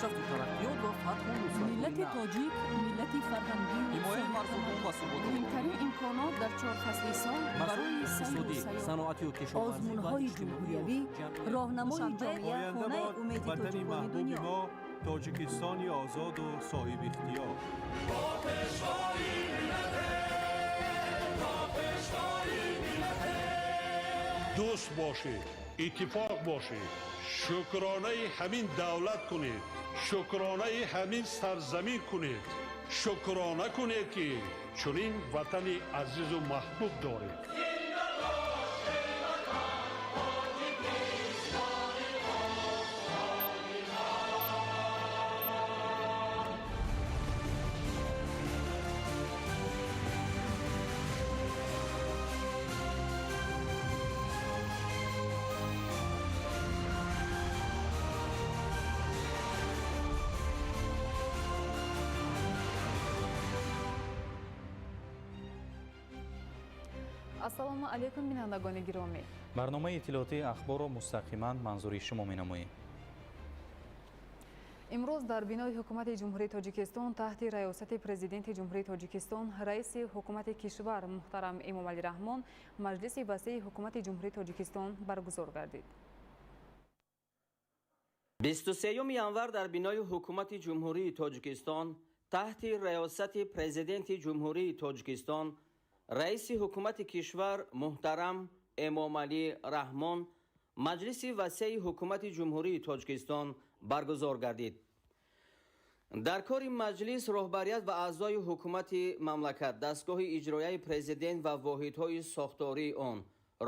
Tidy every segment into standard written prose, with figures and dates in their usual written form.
Пешрафту тараққиёт ва фатҳу нусратҳои Миллати нав. тоҷик миллати фарҳангию Ҳимояи марзу бум ва суботи. Муҳимтарин имконот дар чор фасли сол Масоили барои сайру иқтисодӣ, сайёҳат. саноатию кишоварзӣ ва Озмунҳои иҷтимоию ҷумҳуриявӣ, ҷамъиятӣ. роҳнамои Душанбе, ҷомеа, Оянда хонаи бод умеди ватани тоҷикони маҳбуби дунё. мо, Тоҷикистони озоду соҳибихтиёр. Дӯст бошед, иттифоқ бошед, шукронаи ҳамин давлат кунед, шукронаи ҳамин сарзамин кунед, шукрона кунед, ки чунин ватани азизу маҳбуб доред. Ассалому алайкум, бинандагони гиромӣ. Барномаи иттилоотии Ахборро мустақиман манзури шумо менамоем. Имрӯз дар бинои Ҳукумати Ҷумҳурии Тоҷикистон таҳти раёсати Президенти Ҷумҳурии Тоҷикистон, раиси ҳукумати кишвар муҳтарам Эмомалӣ Раҳмон маҷлиси васеи Ҳукумати Ҷумҳурии Тоҷикистон баргузор гардид. 23 январ дар бинои Ҳукумати Ҷумҳурии Тоҷикистон таҳти раёсати Президенти Ҷумҳурии Тоҷикистон, раиси ҳукумати кишвар муҳтарам Эмомалӣ Раҳмон маҷлиси васеи Ҳукумати Ҷумҳурии Тоҷикистон баргузор гардид. Дар кори маҷлис роҳбарият ва аъзои ҳукумати мамлакат, дастгоҳи иҷроияи президент ва воҳидҳои сохтории он,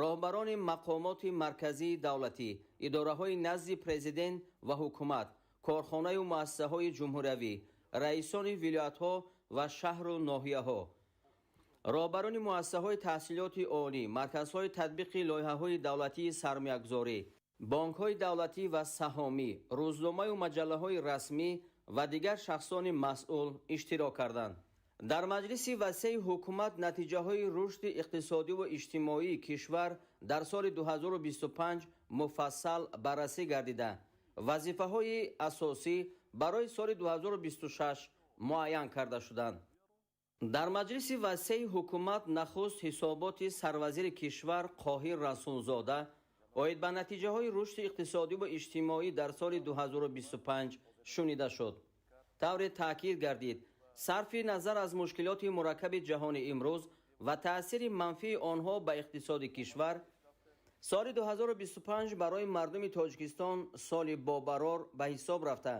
роҳбарони мақомоти марказии давлатӣ, идораҳои назди президент ва ҳукумат, корхонаю муассисаҳои ҷумҳуриявӣ, раисони вилоятҳо ва шаҳру ноҳияҳо, роҳбарони муассисаҳои таҳсилоти олӣ, марказҳои татбиқи лоиҳаҳои давлатии сармоягузорӣ, бонкҳои давлатӣ ва саҳомӣ, рӯзномаю маҷаллаҳои расмӣ ва дигар шахсони масъул иштирок карданд. Дар маҷлиси васеи ҳукумат натиҷаҳои рушди иқтисодиву иҷтимоии кишвар дар соли 2025 муфассал баррасӣ гардида, вазифаҳои асосӣ барои соли 2026 муайян карда шуданд. Дар маҷлиси васеи ҳукумат нахуст ҳисоботи сарвазири кишвар Қоҳир Расулзода оид ба натиҷаҳои рушди иқтисодиву иҷтимоӣ дар соли 2025 шунида шуд. Тавре таъкид гардид, сарфи назар аз мушкилоти мураккаби ҷаҳони имрӯз ва таъсири манфии онҳо ба иқтисоди кишвар, соли 2025 барои мардуми Тоҷикистон соли бобарор ба ҳисоб рафта,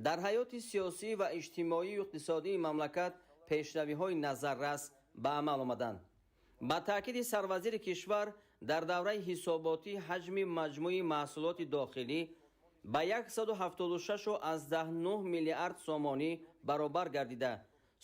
дар ҳаёти сиёсӣ ва иҷтимоию иқтисодии мамлакат пешравиҳои назаррас ба амал омаданд. Ба таъкиди сарвазири кишвар, дар давраи ҳисоботӣ ҳаҷми маҷмӯи маҳсулоти дохилӣ ба 176,9 миллиард сомонӣ баробар гардида,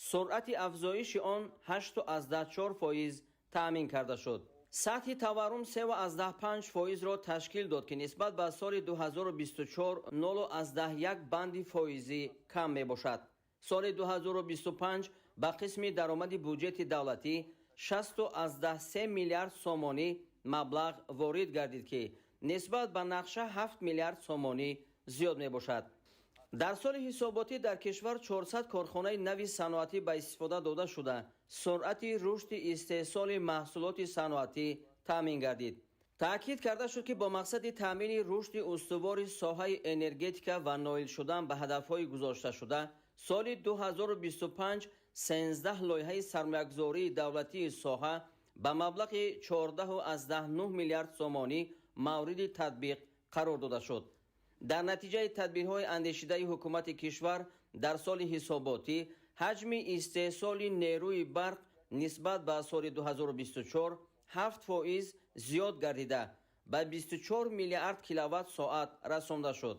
суръати афзоиши он 8,4% таъмин карда шуд. Сатҳи таваррум 3,5 фоизро ташкил дод, ки нисбат ба соли 2024 0,1 банди фоизӣ кам мебошад. Соли 2025 ба қисми даромади буҷети давлатӣ 60,3 миллиард сомонӣ маблағ ворид гардид, ки нисбат ба нақша 7 миллиард сомонӣ зиёд мебошад. Дар соли ҳисоботӣ дар кишвар 400 корхонаи нави саноатӣ ба истифода дода шуда, суръати рушди истеҳсоли маҳсулоти саноатӣ таъмин гардид. Таъкид карда шуд, ки бо мақсади таъмини рушди устувори соҳаи энергетика ва ноил шудан ба ҳадафҳои гузошташуда, соли 2025 13 лоиҳаи сармоягузории давлатии соҳа ба маблағи 14,9 миллиард сомонӣ мавриди татбиқ қарор дода шуд. Дар натиҷаи тадбирҳои андешидаи ҳукумати кишвар дар соли ҳисоботӣ ҳаҷми истеҳсоли нерӯи барқ нисбат ба соли 2024 7% зиёд гардида, ба 24 миллиард киловатт соат расонда шуд.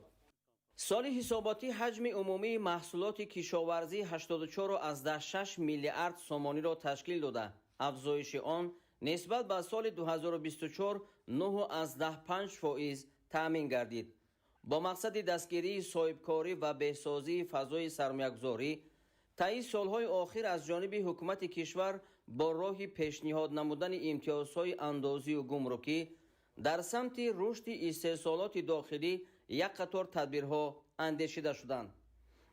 Соли ҳисоботӣ ҳаҷми умумии маҳсулоти кишоварзӣ 84,6 миллиард сомониро ташкил дода, афзоиши он нисбат ба соли 2024 9,5% таъмин гардид. Бо мақсади дастгирии соҳибкорӣ ва беҳсозии фазои сармоягузорӣ, таи солҳои охир аз ҷониби ҳукумати кишвар бо роҳи пешниҳод намудани имтиёзҳои андозию гумрукӣ дар самти рушди истеҳсолоти дохилӣ як қатор тадбирҳо андешида шуданд.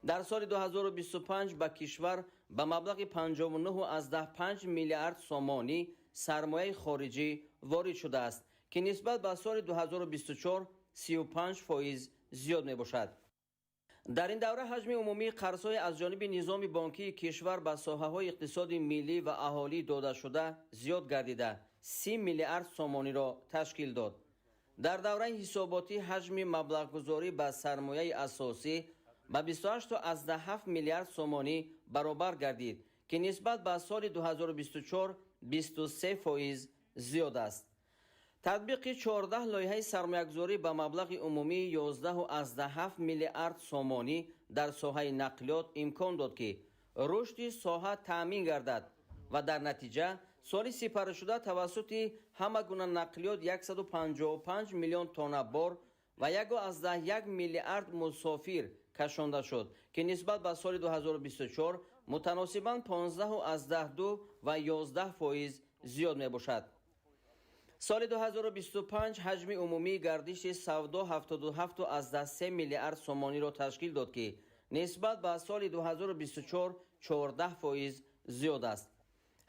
Дар соли 2025 ба кишвар ба маблағи 59,5 миллиард сомонӣ сармояи хориҷӣ ворид шудааст, ки нисбат ба соли 2024 35% зиёд мебошад. Дар ин давра ҳаҷми умумии қарзҳои аз ҷониби низоми бонкии кишвар ба соҳаҳои иқтисоди миллӣ ва аҳолӣ додашуда зиёд гардида 30 миллиард сомониро ташкил дод. Дар давраи ҳисоботӣ ҳаҷми маблағгузорӣ ба сармояи асосӣ ба 28,7 миллиард сомонӣ баробар гардид, ки нисбат ба соли 2024 23% зиёд аст. Татбиқи 14 лоиҳаи сармоягузорӣ ба маблағи умумии 11,7 миллиард сомонӣ дар соҳаи нақлиёт имкон дод, ки рушди соҳа таъмин гардад ва дар натиҷа соли сипаришуда тавассути ҳама гуна нақлиёт 155 миллион тонна бор ва 1,1 миллиард мусофир кашонда шуд, ки нисбат ба соли 2024 мутаносибан 15,2 ва 11% зиёд мебошад. Соли 2025 ҳаҷми умумии гардиши савдо 77,3 миллиард сомониро ташкил дод, ки нисбат ба соли 2024 14% зиёд аст.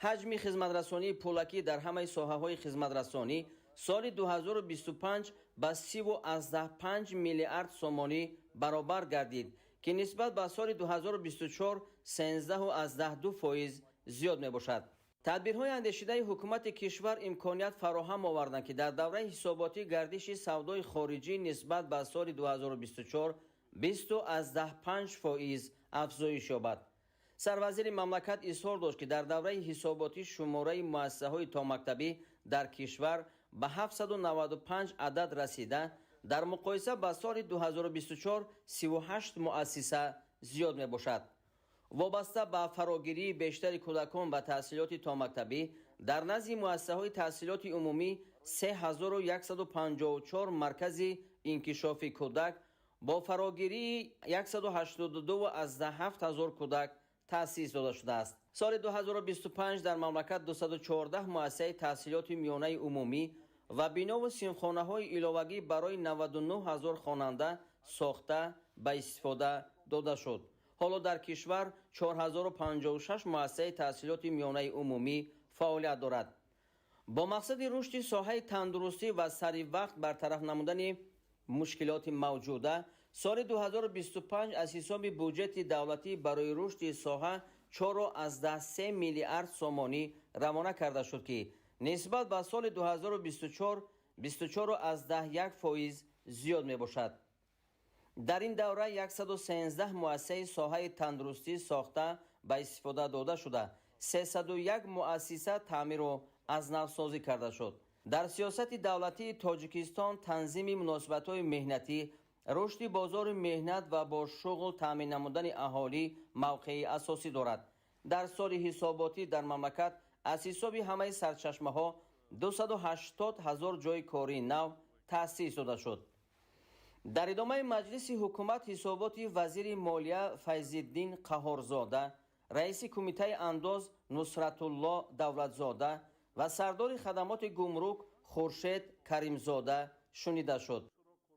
Ҳаҷми хизматрасонии пулакӣ дар ҳамаи соҳаҳои хизматрасонӣ соли 2025 ба 30,5 миллиард сомонӣ баробар гардид, ки нисбат ба соли 2024 13,2% зиёд мебошад. Тадбирҳои андешидаи ҳукумати кишвар имконият фароҳам оварданд, ки дар давраи ҳисоботӣ гардиши савдои хориҷӣ нисбат ба соли 2024 20,5% афзоиш ёбад. Сарвазири мамлакат изҳор дошт, ки дар давраи ҳисоботӣ шумораи муассисаҳои томактабӣ дар кишвар ба 795 адад расида, дар муқоиса ба соли 2024 38 муассиса зиёд мебошад. Вобаста ба фарогирии бештари кӯдакон ба таҳсилоти томактабӣ дар назди муассисаҳои таҳсилоти умумӣ 3154 маркази инкишофи кӯдак бо фарогирии 182,7 ҳазор кӯдак таъсис дода шудааст. Соли 2025 дар мамлакат 214 муассисаи таҳсилоти миёнаи умумӣ ва бинову синфхонаҳои иловагӣ барои 99 ҳазор хонанда сохта ба истифода дода шуд. Ҳоло дар кишвар 4056 муассисаи таҳсилоти миёнаи умумӣ фаъолият дорад. Бо мақсади рушди соҳаи тандурустӣ ва сари вақт бартараф намудани мушкилоти мавҷуда соли 2025 аз ҳисоби буҷети давлатӣ барои рушди соҳа 4,3 миллиард сомонӣ равона карда шуд, ки нисбат ба соли 2024 24,1% зиёд мебошад. Дар ин давра 113 муассисаи соҳаи тандурустӣ сохта ба истифода дода шуда, 301 муассиса таъмиру аз навсозӣ карда шуд. Дар сиёсати давлатии Тоҷикистон танзими муносибатҳои меҳнатӣ, рушди бозори меҳнат ва бо шуғл таъмин намудани аҳолӣ мавқеи асосӣ дорад. Дар соли ҳисоботӣ дар мамлакат аз ҳисоби ҳамаи сарчашмаҳо 280 ҳазор ҷойи кории нав таъсис дода шуд. Дар идомаи маҷлиси ҳукумат ҳисоботи вазири молия Файзиддин Қаҳорзода, раиси кумитаи андоз Нусратулло Давлатзода ва сардори хадамоти гумрук Хуршед Каримзода шунида шуд.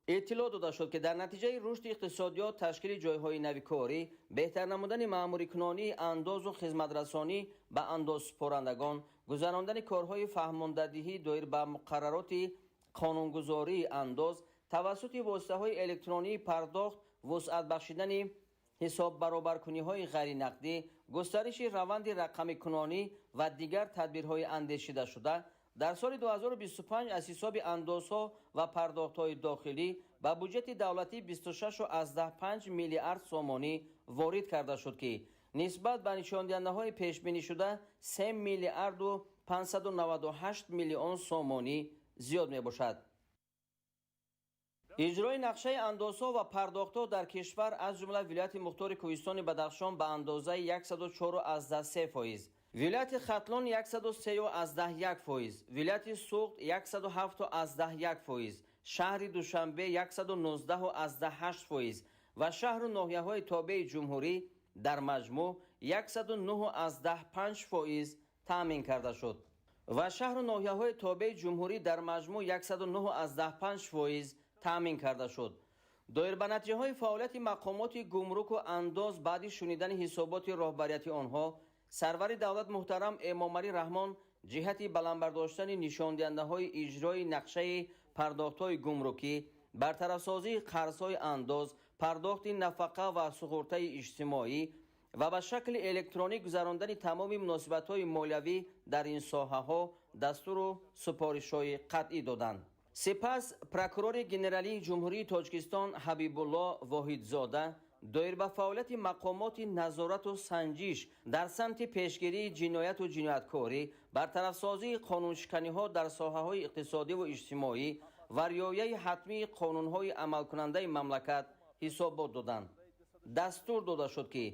Иттилоъ дода шуд, ки дар натиҷаи рушди иқтисодиёт, ташкили ҷойҳои нави корӣ, беҳтар намудани маъмурикунонии андозу хизматрасонӣ ба андозсупорандагон, гузарондани корҳои фаҳмондадиҳӣ доир ба муқаррароти қонунгузории андоз тавассути воситаҳои электронии пардохт, вусъат бахшидани ҳисоббаробаркуниҳои ғайринақдӣ, густариши раванди рақамикунонӣ ва дигар тадбирҳои андешидашуда дар соли 2025 аз ҳисоби андозҳо ва пардохтҳои дохилӣ ба буҷети давлатӣ 26,5 миллиард сомонӣ ворид карда шуд, ки нисбат ба нишондиҳандаҳои пешбинишуда 3 миллиарду 598 миллион сомонӣ зиёд мебошад. Иҷрои нақшаи андозҳо ва пардохтҳо дар кишвар, аз ҷумла вилояти мухтори Кӯҳистони Бадахшон, ба андозаи 104,3%, вилояти Хатлон 103,1%, вилояти Суғд 107,1%, шаҳри Душанбе 119,8% ва шаҳру ноҳияҳои тобеи ҷумҳурӣ дар маҷмӯъ 109,5% таъмин карда шуд. Ва шаҳру ноҳияҳои тобеи ҷумҳурӣ дар маҷмӯъ 109,5% таъмин карда шуд. Доир ба натиҷаҳои фаъолияти мақомоти гумруку андоз баъди шунидани ҳисоботи роҳбарияти онҳо, сарвари давлат муҳтарам Эмомалӣ Раҳмон ҷиҳати баланд бардоштани нишондиҳандаҳои иҷрои нақшаи пардохтҳои гумрукӣ, бартарафсозии қарзҳои андоз, пардохти нафақа ва суғуртаи иҷтимоӣ ва ба шакли электронӣ гузарондани тамоми муносибатҳои молиявӣ дар ин соҳаҳо дастуру супоришҳои қатъӣ доданд. Сипас прокурори генералии Ҷумҳурии Тоҷикистон Ҳабибулло Воҳидзода доир ба фаъолияти мақомоти назорату санҷиш дар самти пешгирии ҷинояту ҷинояткорӣ, бартарафсозии қонуншиканиҳо дар соҳаҳои иқтисодиву иҷтимоӣ ва риояи ҳатмии қонунҳои амалкунандаи мамлакат ҳисобот доданд. Дастур дода шуд, ки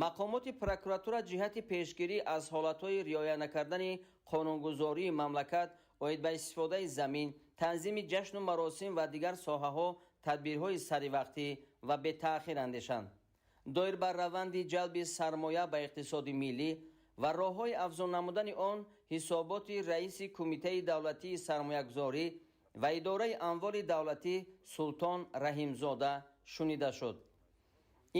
мақомоти прокуратура ҷиҳати пешгирӣ аз ҳолатҳои риоя накардани қонунгузории мамлакат оид ба истифодаи замин, танзими ҷашну маросим ва дигар соҳаҳо тадбирҳои саривақтӣ ва бетаъхир андешанд. Доир ба раванди ҷалби сармоя ба иқтисоди миллӣ ва роҳҳои афзун намудани он ҳисоботи раиси Кумитаи давлатии сармоягузорӣ ва идораи амволи давлатӣ Султон Раҳимзода шунида шуд.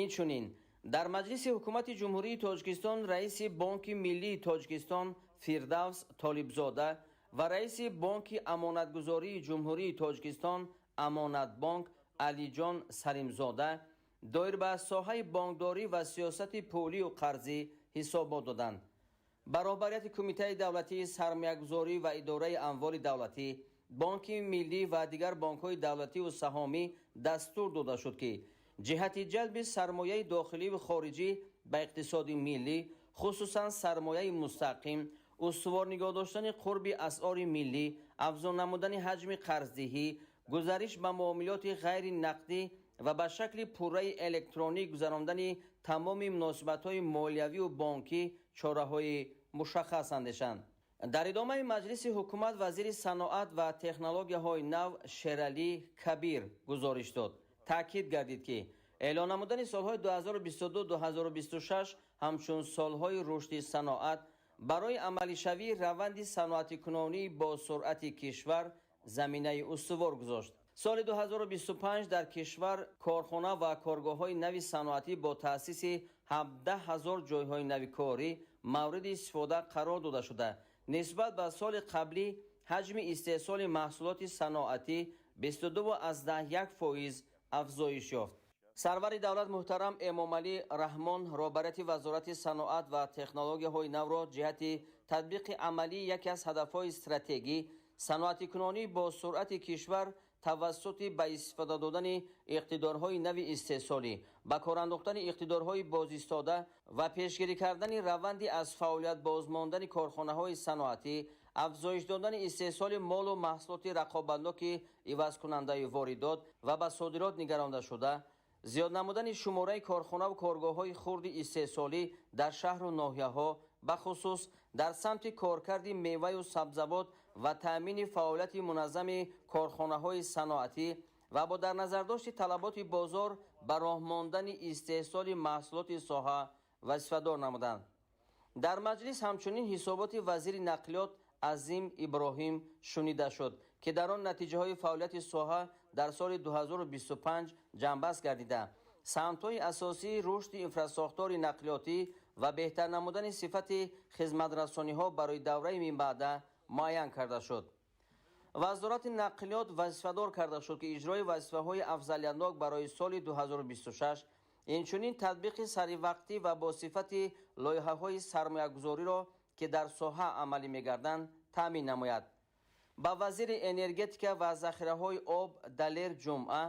Инчунин дар маҷлиси Ҳукумати Ҷумҳурии Тоҷикистон раиси Бонки миллии Тоҷикистон Фирдавс Толибзода ва раиси Бонки амонатгузории Ҷумҳурии Тоҷикистон Амонатбонк Алиҷон Салимзода доир ба соҳаи бонкдорӣ ва сиёсати пулию қарзӣ ҳисобот доданд. Ба роҳбарияти Кумитаи давлатии сармоягузорӣ ва идораи амволи давлатӣ, Бонки миллӣ ва дигар бонкҳои давлативу саҳомӣ дастур дода шуд, ки ҷиҳати ҷалби сармояи дохиливу хориҷӣ ба иқтисоди миллӣ, хусусан сармояи мустақим, устувор нигоҳ доштани қурби асъори миллӣ, афзун намудани ҳаҷми қарздиҳӣ, гузариш ба муомилоти ғайри нақдӣ ва ба шакли пурраи электронӣ гузарондани тамоми муносибатҳои молиявию бонкӣ чораҳои мушаххас андешанд. Дар идомаи маҷлиси ҳукумат вазири саноат ва технологияҳои нав Шералӣ Кабир гузориш дод. Таъкид гардид, ки эълон намудани солҳои 2022-2026 ҳамчун солҳои рушди саноат барои амалишавии раванди саноатикунонии бо суръати кишвар заминаи устувор гузошт. Соли 2025 дар кишвар корхона ва коргоҳҳои нави саноатӣ бо таъсиси 17 ҳазор ҷойҳои нави корӣ мавриди истифода қарор дода шуда, нисбат ба соли қаблӣ ҳаҷми истеҳсоли маҳсулоти саноатӣ 22,1% афзоиш ёфт. Сарвари давлат муҳтарам Эмомалӣ Раҳмон роҳбарияти Вазорати саноат ва технологияҳои навро ҷиҳати татбиқи амалии яке аз ҳадафҳои стратегӣ, саноатикунонӣ бо суръати кишвар тавассути ба истифода додани иқтидорҳои нави истеҳсолӣ, ба кор андохтани иқтидорҳои бозистода ва пешгирӣ кардани раванди аз фаъолият бозмондани корхонаҳои саноатӣ, афзоиш додани истеҳсоли молу маҳсулоти рақобатноки ивазкунандаи воридот ва ба содирот нигаронда шуда, зиёд намудани шумораи корхонаву коргоҳҳои хурди истеҳсолӣ дар шаҳру ноҳияҳо, бахусус дар самти коркарди меваю сабзавот ва таъмини фаъолияти муназзами корхонаҳои саноатӣ ва бо дар назардошти талаботи бозор ба роҳ мондани истеҳсоли маҳсулоти соҳа вазифадор намуданд. Дар маҷлис ҳамчунин ҳисоботи вазири нақлиёт Азим Иброҳим шунида шуд, ки дар он натиҷаҳои фаъолияти соҳа дар соли 2025 ҷамъбаст гардида, самтҳои асосии рушди инфрасохтори нақлиётӣ ва беҳтар намудани сифати хизматрасониҳо барои давраи минбаъда муайян карда шуд. Вазорати нақлиёт вазифадор карда шуд, ки иҷрои вазифаҳои афзалиятнок барои соли 2026, инчунин татбиқи саривақтӣ ва бо сифати лоиҳаҳои сармоягузориро, ки дар соҳа амалӣ мегарданд, таъмин намояд. Ба вазири энергетика ва захираҳои об Далер Ҷумъа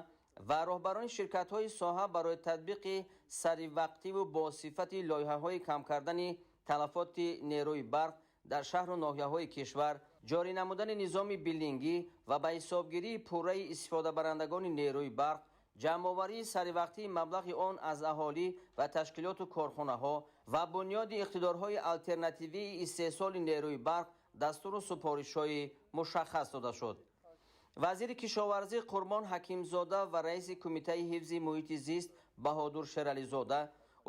ва роҳбарони ширкатҳои соҳа барои татбиқи саривақтиву бо сифати лоиҳаҳои кам кардани талафоти нерӯи барқ дар шаҳру ноҳияҳои кишвар, ҷорӣ намудани низоми биллингӣ ва ба ҳисобгирии пурраи истифодабарандагони нерӯи барқ, ҷамъоварии саривақтии маблағи он аз аҳолӣ ва ташкилоту корхонаҳо ва бунёди иқтидорҳои алтернативии истеҳсоли нерӯи барқ дастуру супоришҳои мушаххас дода шуд. Вазири кишоварзӣ Қурбон Ҳакимзода ва раиси Кумитаи ҳифзи муҳити зист Баҳодур Шерализода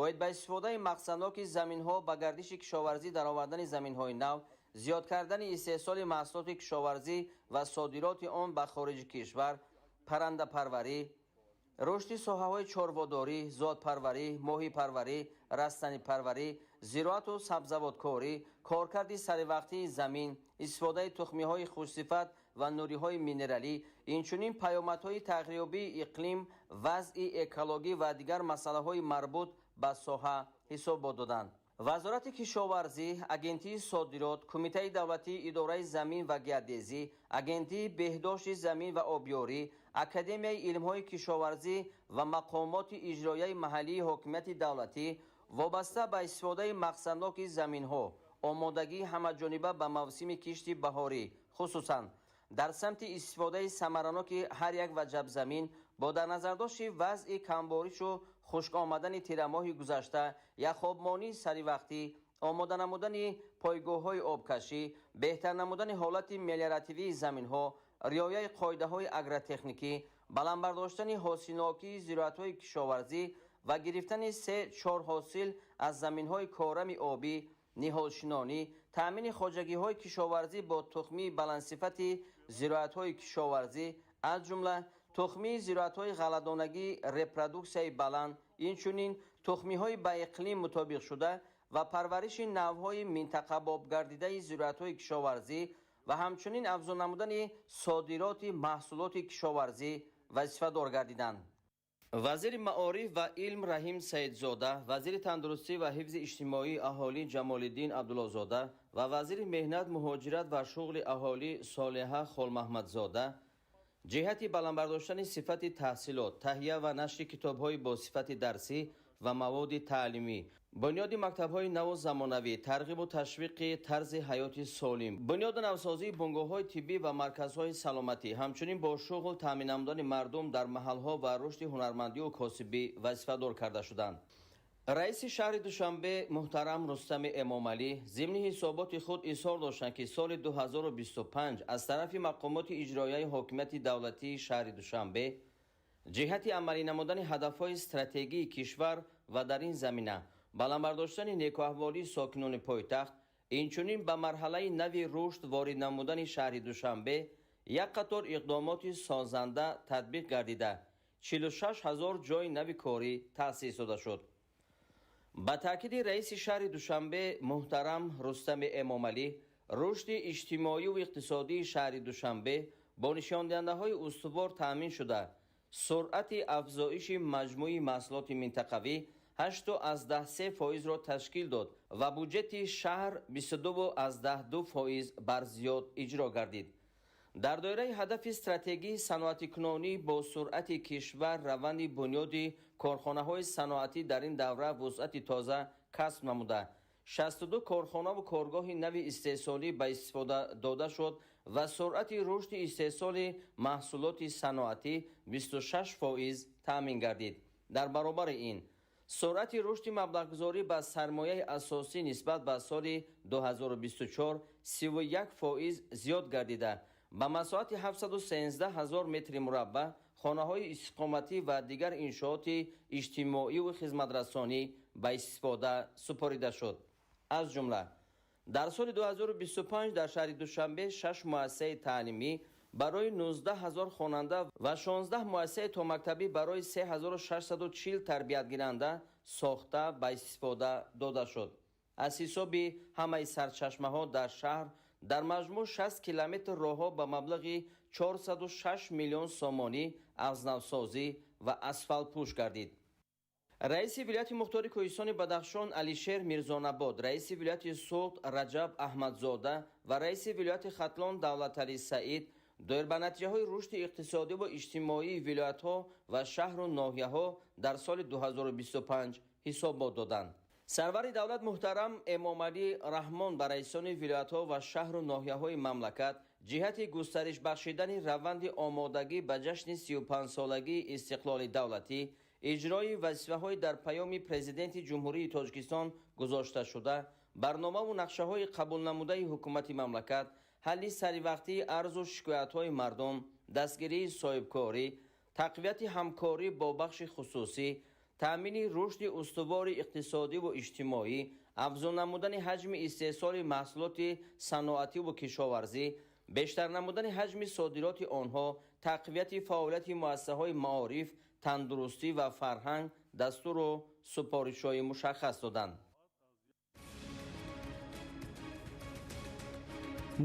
оид ба истифодаи мақсадноки заминҳо, ба гардиши кишоварзӣ даровардани заминҳои нав, зиёд кардани истеҳсоли маҳсулоти кишоварзӣ ва содироти он ба хориҷи кишвар, паррандапарварӣ, Рушди соҳаҳои чорводорӣ, зодпарварӣ, моҳипарварӣ, растанипарварӣ, зироату сабзавоткорӣ, коркарди саривақтии замин, истифодаи тухмиҳои хушсифат ва нуриҳои минералӣ, инчунин паёмадҳои тағйирёбии иқлим, вазъи экологӣ ва дигар масъалаҳои марбут ба соҳа ҳисобот доданд. Вазорати кишоварзӣ, Агентии содирот, Кумитаи давлатии идораи замин ва геодезӣ, Агентии беҳдошти замин ва обёрӣ, Академияи илмҳои кишоварзӣ ва мақомоти иҷроияи маҳаллии ҳокимияти давлатӣ вобаста ба истифодаи мақсадноки заминҳо, омодагии ҳамаҷониба ба мавсими кишти баҳорӣ, хусусан дар самти истифодаи самараноки ҳар як ваҷаб замин бо дар назардошти вазъи камборишу хушк омадани тирамоҳи гузашта, яхобмонии саривақтӣ, омода намудани пойгоҳҳои обкашӣ, беҳтар намудани ҳолати мелиоративии заминҳо, риояи қоидаҳои агротехникӣ, баланд бардоштани ҳосилнокии зироатҳои кишоварзӣ ва гирифтани 3-4 ҳосил аз заминҳои корами обӣ, ниҳолшинонӣ, таъмини хоҷагиҳои кишоварзӣ бо тухмии баландсифати зироатҳои кишоварзӣ, аз ҷумла тухмии зироатҳои ғалладонагии репродуксияи баланд, инчунин тухмиҳои ба иқлим мутобиқшуда ва парвариши навъҳои минтақабобгардидаи зироатҳои кишоварзӣ ва ҳамчунин афзун намудани содироти маҳсулоти кишоварзӣ вазифадор гардиданд. Вазири маориф ва илм Раҳим Саидзода, вазири тандурустӣ ва ҳифзи иҷтимоии аҳолӣ Ҷамолиддин Абдуллозода ва вазири меҳнат, муҳоҷират ва шуғли аҳолӣ Солиҳа Холмаҳмадзода ҷиҳати баланд бардоштани сифати таҳсилот, таҳия ва нашри китобҳои бо сифати дарсӣ ва маводи таълимӣ, бунёди мактабҳои наву замонавӣ, тарғибу ташвиқи тарзи ҳаёти солим, бунёду навсозии бунгоҳҳои тиббӣ ва марказҳои саломатӣ, ҳамчунин бо шуғл таъмин намудани мардум дар маҳалҳо ва рушди ҳунармандию косибӣ вазифадор карда шуданд. Раиси шаҳри Душанбе муҳтарам Рустами Эмомалӣ зимни ҳисоботи худ изҳор доштанд, ки соли 2025 аз тарафи мақомоти иҷроияи ҳокимияти давлатии шаҳри Душанбе ҷиҳати амалӣ намудани ҳадафҳои стратегии кишвар ва дар ин замина баланд бардоштани некӯаҳволии сокинони пойтахт, инчунин ба марҳалаи нави рушд ворид намудани шаҳри Душанбе як қатор иқдомоти созанда татбиқ гардида, 46 ҳазор ҷойи нави корӣ таъсис дода шуд. Ба таъкиди раиси шаҳри Душанбе муҳтарам Рустами Эмомалӣ, рушди иҷтимоию иқтисодии шаҳри Душанбе бо нишондиҳандаҳои устувор таъмин шуда, суръати афзоиши маҷмӯи маҳсулоти минтақавӣ 8,3%-ро ташкил дод ва буҷети шаҳр 22,2% бар зиёд иҷро гардид. Дар доираи ҳадафи стратегии саноатикунонӣ бо суръати кишвар раванди бунёди корхонаҳои саноатӣ дар ин давра вусъати тоза касб намуда, 62 корхонаву коргоҳи нави истеҳсолӣ ба истифода дода шуд ва суръати рушди истеҳсоли маҳсулоти саноатӣ 26% таъмин гардид. Дар баробари ин суръати рушди маблағгузорӣ ба сармояи асосӣ нисбат ба соли 2024 31% зиёд гардида, ба масоҳати 713 ҳазор метри мураббаъ хонаҳои истиқоматӣ ва дигар иншооти иҷтимоиву хизматрасонӣ ба истифода супорида шуд. Аз ҷумла дар соли 2025 дар шаҳри Душанбе 6 муассисаи таълимӣ барои 19 ҳазор хонанда ва 16 муассисаи томактабӣ барои 3640 тарбиятгиранда сохта ба истифода дода шуд. Аз ҳисоби ҳамаи сарчашмаҳо дар шаҳр дар маҷмӯъ 60 километр роҳҳо ба маблағи 406 миллион сомонӣ аз навсозӣ ва асфалтпӯш гардид. Раиси вилояти мухтори Кӯҳистони Бадахшон Алишер Мирзонабод, раиси вилояти Суғд Раҷаб Аҳмадзода ва раиси вилояти Хатлон Давлаталӣ Саид доир ба натиҷаҳои рушди иқтисодӣ ва иҷтимоии вилоятҳо ва шаҳру ноҳияҳо дар соли 2025 ҳисобот доданд. Сарвари давлат муҳтарам Эмомалӣ Раҳмон ба раисони вилоятҳо ва шаҳру ноҳияҳои мамлакат ҷиҳати густариш бахшидани раванди омодагӣ ба ҷашни 35-солагии истиқлоли давлатӣ, иҷрои вазифаҳои дар паёми Президенти Ҷумҳурии Тоҷикистон гузошташуда, барномаву нақшаҳои қабулнамудаи ҳукумати мамлакат, ҳалли саривақтии арзу шикоятҳои мардум, дастгирии соҳибкорӣ, тақвияти ҳамкорӣ бо бахши хусусӣ, таъмини рушди устувори иқтисодиву иҷтимоӣ, афзун намудани ҳаҷми истеҳсоли маҳсулоти саноативу кишоварзӣ, бештар намудани ҳаҷми содироти онҳо, тақвияти фаъолияти муассисаҳои маориф, тандурустӣ ва фарҳанг дастуру супоришҳои мушаххас доданд.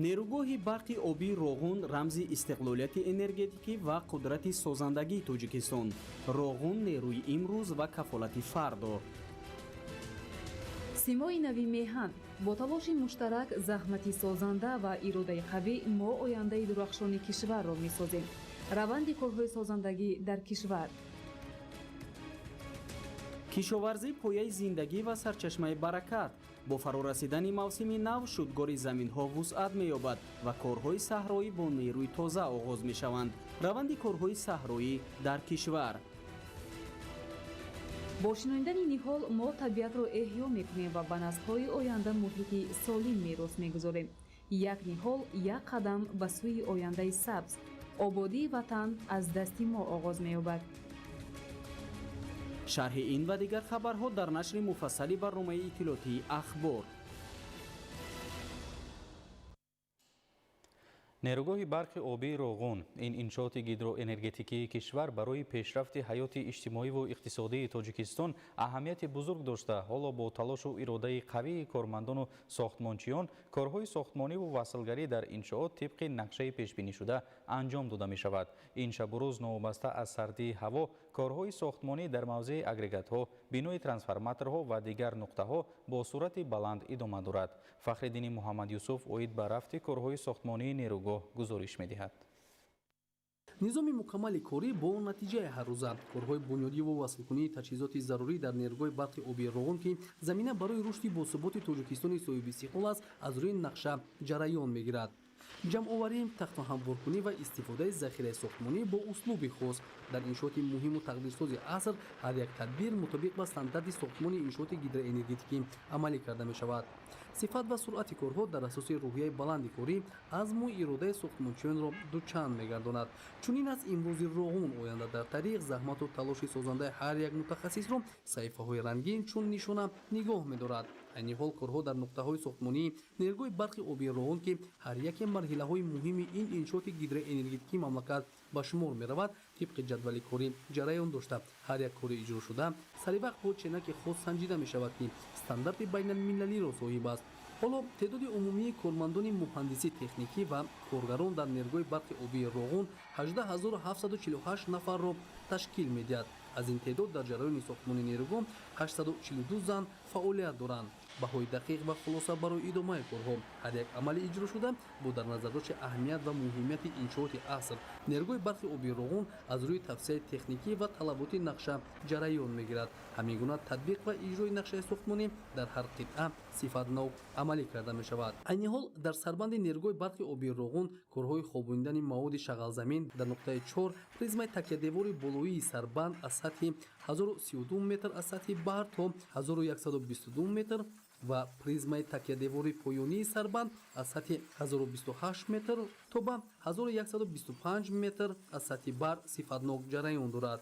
Нерӯгоҳи барқи обии Роғун рамзи истиқлолияти энергетикӣ ва қудрати созандагии Тоҷикистон. Роғун нерӯи имрӯз ва кафолати фардо. Симои нави меҳан. Бо талоши муштарак, заҳмати созанда ва иродаи қавӣ мо ояндаи дурахшони кишварро месозем. Раванди корҳои созандагӣ дар кишвар. Кишоварзӣ пояи зиндагӣ ва сарчашмаи баракат. Бо фарорасидани мавсими нав шудгори заминҳо вусъат меёбад ва корҳои саҳроӣ бо нерӯи тоза оғоз мешаванд. Раванди корҳои саҳроӣ дар кишвар. Бо шинонидани ниҳол мо табиатро эҳё мекунем ва ба наслҳои оянда муҳити солим мерос мегузорем. Як ниҳол, як қадам ба сӯи ояндаи сабз. Ободии ватан аз дасти мо оғоз меёбад. Шарҳи ин ва дигар хабарҳо дар нашри муфассали барномаи иттилоотии Ахбор. Нерӯгоҳи барқи обии Роғун ин иншооти гидроэнергетикии кишвар барои пешрафти ҳаёти иҷтимоиву иқтисодии Тоҷикистон аҳамияти бузург дошта, ҳоло бо талошу иродаи қавии кормандону сохтмончиён корҳои сохтмониву васлгарӣ дар иншоот тибқи нақшаи пешбинишуда анҷом дода мешавад. Ин шабу рӯз новобаста аз сардии ҳаво корҳои сохтмонӣ дар мавзеи агрегатҳо, бинои трансформаторҳо ва дигар нуқтаҳо бо суръати баланд идома дорад. Фахриддини Муҳаммадюсуф оид ба рафти корҳои сохтмонии нерӯгоҳ гузориш медиҳад. Низоми мукаммали корӣ бо натиҷаи ҳаррӯза, корҳои бунёдиву васлкунии таҷҳизоти зарурӣ дар нерӯгоҳи барқи обии Роғун, ки замина барои рушди босуботи Тоҷикистони соҳибистиқлол аст, аз рӯи нақша ҷараён мегирад. Ҷамъоварӣ, тахтуҳамворкунӣ ва истифодаи захираи сохтмонӣ бо услуби хос дар иншооти муҳиму тақдирсози аср ҳар як тадбир мутобиқ ба стандарти сохтмони иншооти гидроэнергетикӣ амалӣ карда мешавад. Сифат ва суръати корҳо дар асоси рӯҳияи баланди корӣ азму иродаи сохтмончиёнро дучанд мегардонад. Чунин аст имрӯзи Роғун, оянда дар таърих заҳмату талоши созандаи ҳар як мутахассисро саҳифаҳои рангин чун нишона нигоҳ медорад. Айни ҳол корҳо дар нуқтаҳои сохтмонии нерӯгоҳи барқи обии Роғун, ки ҳар яке марҳилаҳои муҳими ин иншооти гидроэнергетикии мамлакат ба шумор меравад, тибқи ҷадвали корӣ ҷараён дошта, ҳар як кори иҷрошуда саривақт бо ченаки хос санҷида мешавад, ки стандарти байналмилалиро соҳиб аст. Ҳоло теъдоди умумии кормандони муҳандисӣ, техникӣ ва коргарон дар нерӯгоҳи барқи обии Роғун 18748 нафарро ташкил медиҳад. Аз ин теъдод дар ҷараёни сохтмони нерӯгоҳ 842 зан фаъолият доранд. Баҳои дақиқ ва хулоса барои идомаи корҳо ҳар як амали иҷрошуда бо дар назардошти аҳамият ва муҳимияти иншооти аср нерӯгоҳи барқи обии Роғун аз рӯи тавсияи техникӣ ва талаботи нақша ҷараён мегирад. Ҳамин гуна татбиқ ва иҷрои нақшаи сохтмонӣ дар ҳар қитъа сифатнок амалӣ карда мешавад. Айни ҳол дар сарбанди нерӯгоҳи барқи обии Роғун корҳои хобонидани маводи шағалзамин дар нуқтаи 4 призмаи такядевори болоии сарбанд аз сатҳи 1032 метр аз сатҳи баҳр то 1122 метр ва призмаи такядевори поёнии сарбанд аз сатҳи 1028 метр то ба 1125 метр аз сатҳи баҳр сифатнок ҷараён дорад.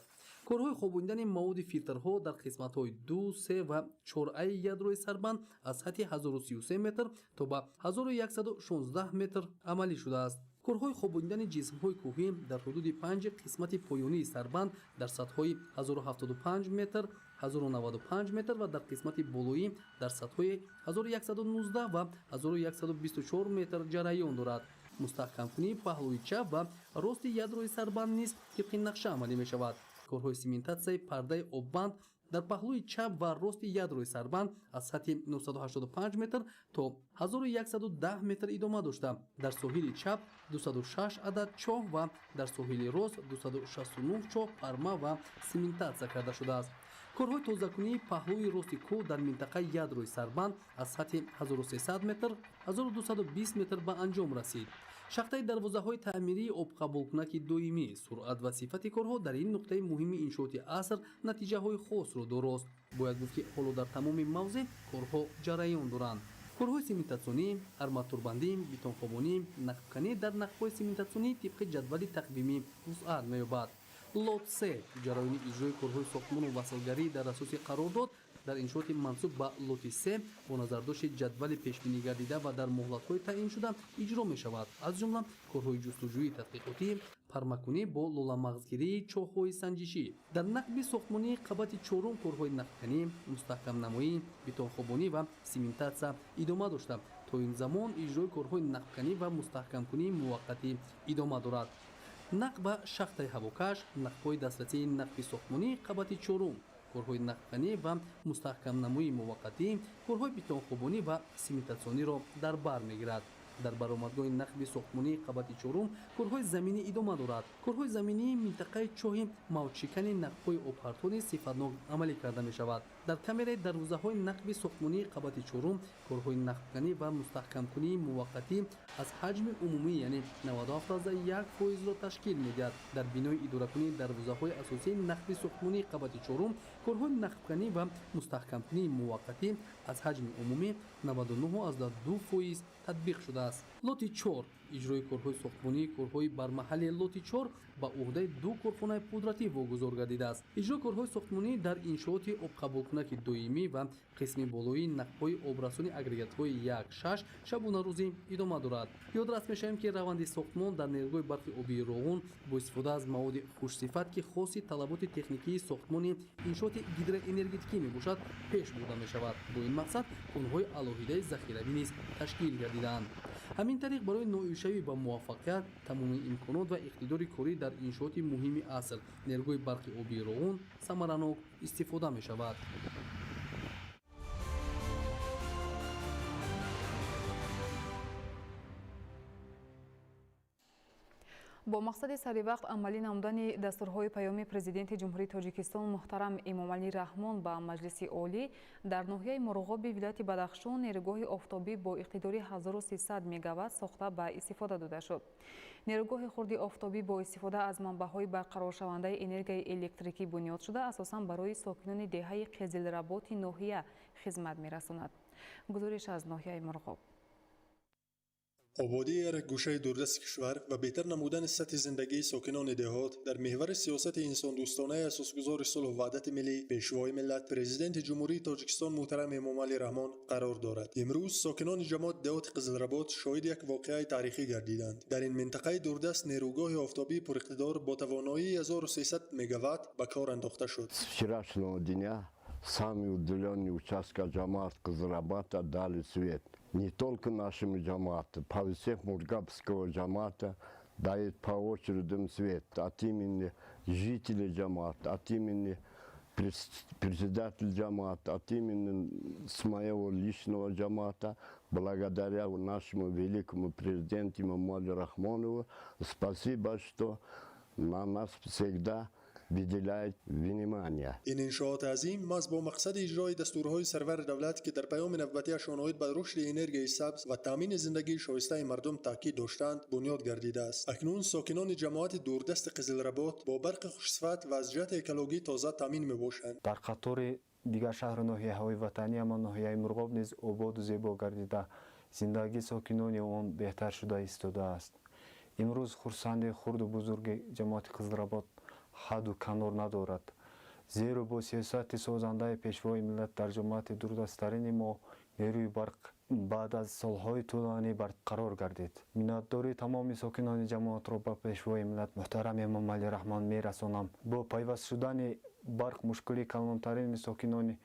Корҳои хобонидани маводи филтрҳо дар қисматҳои 2, 3 ва 4 ядрои сарбанд аз сатҳи 1033 метр то ба 1116 метр амалӣ шудааст. Корҳои хобонидани ҷисмҳои кӯҳӣ дар ҳудуди 5 қисмати поёнии сарбанд дар сатҳҳои 1075 метр, 1095 метр ва дар қисмати болоӣ дар сатҳҳои 1119 ва 1124 метр ҷараён дорад. Мустаҳкамкунии паҳлӯи чап ва рости ядрои сарбанд низ тибқи нақша амалӣ мешавад. Корҳои симентатсияи пардаи оббанд дар паҳлӯи чап ва рости ядрои сарбанд аз сатҳи 985 метр то 1110 метр идома дошта, дар соҳили чап 206 адад чоҳ ва дар соҳили рост 269 чоҳ парма ва симентатсия карда шудааст. Корҳои тозакунии паҳлӯи рости кӯҳ дар минтақаи ядрои сарбанд аз сатҳи 1300 метр 1220 метр ба анҷом расид. Шахтаи дарвозаҳои таъмирии обқабулкунаки доимӣ, суръат ва сифати корҳо дар ин нуқтаи муҳими иншооти аср натиҷаҳои хосро дорост. Бояд гуфт, ки ҳоло дар тамоми мавзеъ корҳо ҷараён доранд. Корҳои сементатсионӣ, арматурбандӣ, бетонхобонӣ, нақбканӣ дар нақбҳои сементатсионӣ тибқи ҷадвали тақвимӣ вусъат меёбад. Лот 3 ҷараёни иҷрои корҳои сохтмону васлгарӣ дар асоси қарордод дар иншооти мансуб ба лоти 3 бо назардошти ҷадвали пешбинигардида ва дар муҳлатҳои таъиншуда иҷро мешавад, аз ҷумла корҳои ҷустуҷӯии тадқиқотӣ, пармакунӣ бо лоламағзгирии чоҳҳои санҷишӣ. Дар нақби сохтмонии қабати чорум корҳои нақбканӣ, мустаҳкамнамоӣ, бетонхобонӣ ва симентатсия идома дошта, то ин замон иҷрои корҳои нақбканӣ ва мустаҳкамкунии муваққатӣ идома дорад. Нақб ба шахтаи ҳавокаш, нақбҳои дастрасии нақби сохтмонии қабати чорум, корҳои нақбканӣ ва мустаҳкамнамоии муваққатӣ, корҳои бетонхобонӣ ва симентатсиониро дар бар мегирад. Дар баромадгоҳи нақби сохтмонии қабати чорум корҳои заминӣ идома дорад. Корҳои заминии минтақаи чоҳи мавҷшикани нақбҳои обпартони сифатнок амалӣ карда мешавад. Дар камераи дарвозаҳои нақби сохтмонии қабати чорум корҳои нақбканӣ ва мустаҳкамкунии муваққатӣ аз ҳаҷми умумӣ, яъне 97,1%-ро ташкил медиҳад. Дар бинои идоракунии дарвозаҳои асосии нақби сохтмонии қабати чорум корҳои нақбканӣ ва мустаҳкамкунии муваққатӣ аз ҳаҷми умумӣ 99,2% татбиқ шудааст. Лоти 4 иҷрои корҳои сохтмонии корҳои бармаҳалли лоти 4 ба уҳдаи ду корхонаи пудратӣ вогузор гардидааст. Иҷрои корҳои сохтмонӣ дар иншооти обқабулкунаки доимӣ ва қисми болоии нақбҳои обрасони агрегатҳои 1-6 шабонарӯзӣ идома дорад. Ёдрас мешавем, ки раванди сохтмон дар нерӯгоҳи барқи обии Роғун бо истифода аз маводи хушсифат, ки хоси талаботи техникии сохтмони иншооти гидроэнергетикӣ мебошад, пеш бурда мешавад. Бо ин мақсад конҳои алоҳидаи захиравӣ низ ташкил гардидаанд. Ҳамин тариқ барои ноилшавӣ ба муваффақият тамоми имконот ва иқтидори корӣ дар иншооти муҳими аср нерӯгоҳи барқи обии Роғун самаранок истифода мешавад. Бо мақсади саривақт амалӣ намудани дастурҳои паёми Президенти Ҷумҳурии Тоҷикистон муҳтарам Эмомалӣ Раҳмон ба Маҷлиси Олӣ дар ноҳияи Мурғоби вилояти Бадахшон нерӯгоҳи офтобӣ бо иқтидори 1300 мегаватт сохта ба истифода дода шуд. Нерӯгоҳи хурди офтобӣ бо истифода аз манбаъҳои барқароршавандаи энергияи электрикӣ бунёд шуда, асосан барои сокинони деҳаи Қизилработи ноҳия хизмат мерасонад. Гузориш аз ноҳияи Мурғоб. Ободии ҳар як гӯшаи дурдасти кишвар ва беҳтар намудани сатҳи зиндагии сокинони деҳот дар меҳвари сиёсати инсондӯстонаи асосгузори сулҳу ваҳдати миллӣ, пешвои миллат, Президенти Ҷумҳурии Тоҷикистон муҳтарам Эмомалӣ Раҳмон қарор дорад. Имрӯз сокинони ҷамоати деҳоти Қизилработ шоҳиди як воқеаи таърихӣ гардиданд. Дар ин минтақаи дурдаст нерӯгоҳи офтобии пуриқтидор бо тавоноии 1300 мегаватт ба кор андохта шуд. С вчерашнего дня самые удаленные участка джамаат Кызылрабата дали свет. Не только нашему джамаату, по всех Мургабского джамаата дает по очередям свет. От имени жителей джамаата, от имени председателя джамаата, от имени с моего личного джамаата, благодаря нашему великому президенту Эмомали Рахмонову, спасибо, что на нас всегда выделяет внимание. Ин иншооти азим маҳз бо мақсади иҷрои дастурҳои сарвари давлат, ки дар паёми навбатиашон оид ба рушди энергияи сабз ва таъмини зиндагии шоистаи мардум таъкид доштанд, бунёд гардидааст. Акнун сокинони ҷамоати дурдасти Қизилработ бо барқи хушсифат ва аз ҷиҳати экологӣ тоза таъмин мебошанд. Дар қатори дигар шаҳру ноҳияҳои ватаниамон ноҳияи Мурғоб низ ободу зебо гардида, зиндагии сокинони он беҳтар шуда истодааст. Имрӯз хурсандии хурду бузурги ҷамоати Қизилработ ҳадду канор надорад, зеро бо сиёсати созандаи пешвои миллат дар ҷамоати дурдасттарини мо нерӯи барқ баъд аз солҳои тӯлонӣ барқарор гардид. Миннатдории тамоми сокинони ҷамоатро ба пешвои миллат муҳтарам Эмомалӣ Раҳмон мерасонам. Бо пайваст шудани барқ мушкили калонтарини сокинони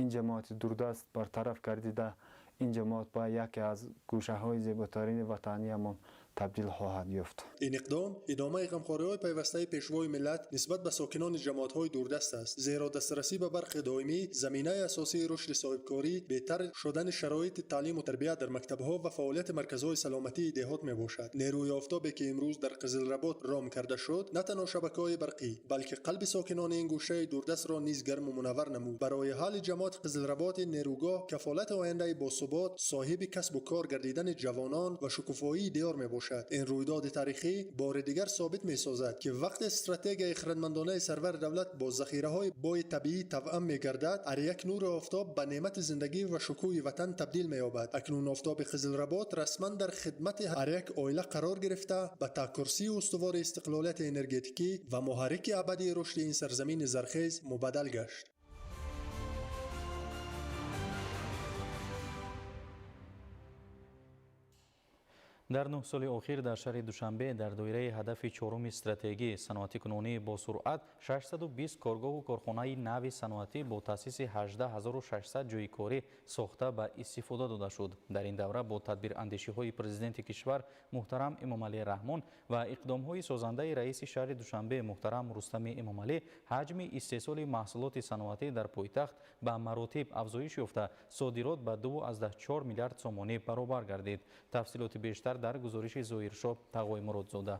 ин ҷамоати дурдаст бартараф гардида, ин ҷамоат ба яке аз гӯшаҳои зеботарини ватаниямон табдил хоҳад ёфт. Ин иқдом идомаи ғамхориҳои пайвастаи пешвои миллат нисбат ба сокинони ҷамоатҳои дурдаст аст, зеро дастрасӣ ба барқи доимӣ заминаи асосии рушди соҳибкорӣ, беҳтар шудани шароити таълиму тарбия дар мактабҳо ва фаъолияти марказҳои саломатии деҳот мебошад. Нерӯи офтобе ки имрӯз дар Қизилработ ром карда шуд, на танҳо шабакаҳои барқӣ, балки қалби сокинони ин гӯшаи дурдастро низ гарму мунаввар намуд. Барои ҳалли ҷамоати Қизилработ ин нерӯгоҳ кафолати ояндаи босубот, соҳиби касбу кор гардидани ҷавонон ва шукуфоии диёр мебошад. میباشد. این رویداد تاریخی بار دیگر ثابت میسازد که وقت استراتژی خردمندانه سرور دولت با ذخیره‌های بای طبیعی توأم میگردد، هر یک نور آفتاب به نعمت زندگی و شکوه وطن تبدیل می‌یابد. اکنون آفتاب قزلرباط رسما در خدمت هر یک عائله قرار گرفته، به تکرسی استوار استقلالیت انرژتیکی و محرک ابدی رشد این سرزمین زرخیز مبدل گشت. Дар 9 соли охир дар шаҳри Душанбе дар доираи ҳадафи чоруми стратегӣ саноатикунонӣ бо суръат 620 коргоҳу корхонаи нави саноатӣ бо таъсиси 18600 ҷойи корӣ сохта ба истифода дода шуд. Дар ин давра бо тадбирандешиҳои президенти кишвар муҳтарам Эмомалӣ Раҳмон ва иқдомҳои созандаи раиси шаҳри Душанбе муҳтарам Рустами Эмомалӣ ҳаҷми истеҳсоли маҳсулоти саноатӣ дар пойтахт ба маротиб афзоиш ёфта, содирот ба 2,4 миллиард сомонӣ баробар гардид. Тафсилоти бештар дар гузориши Зоҳиршоҳ Тағоймуродзода.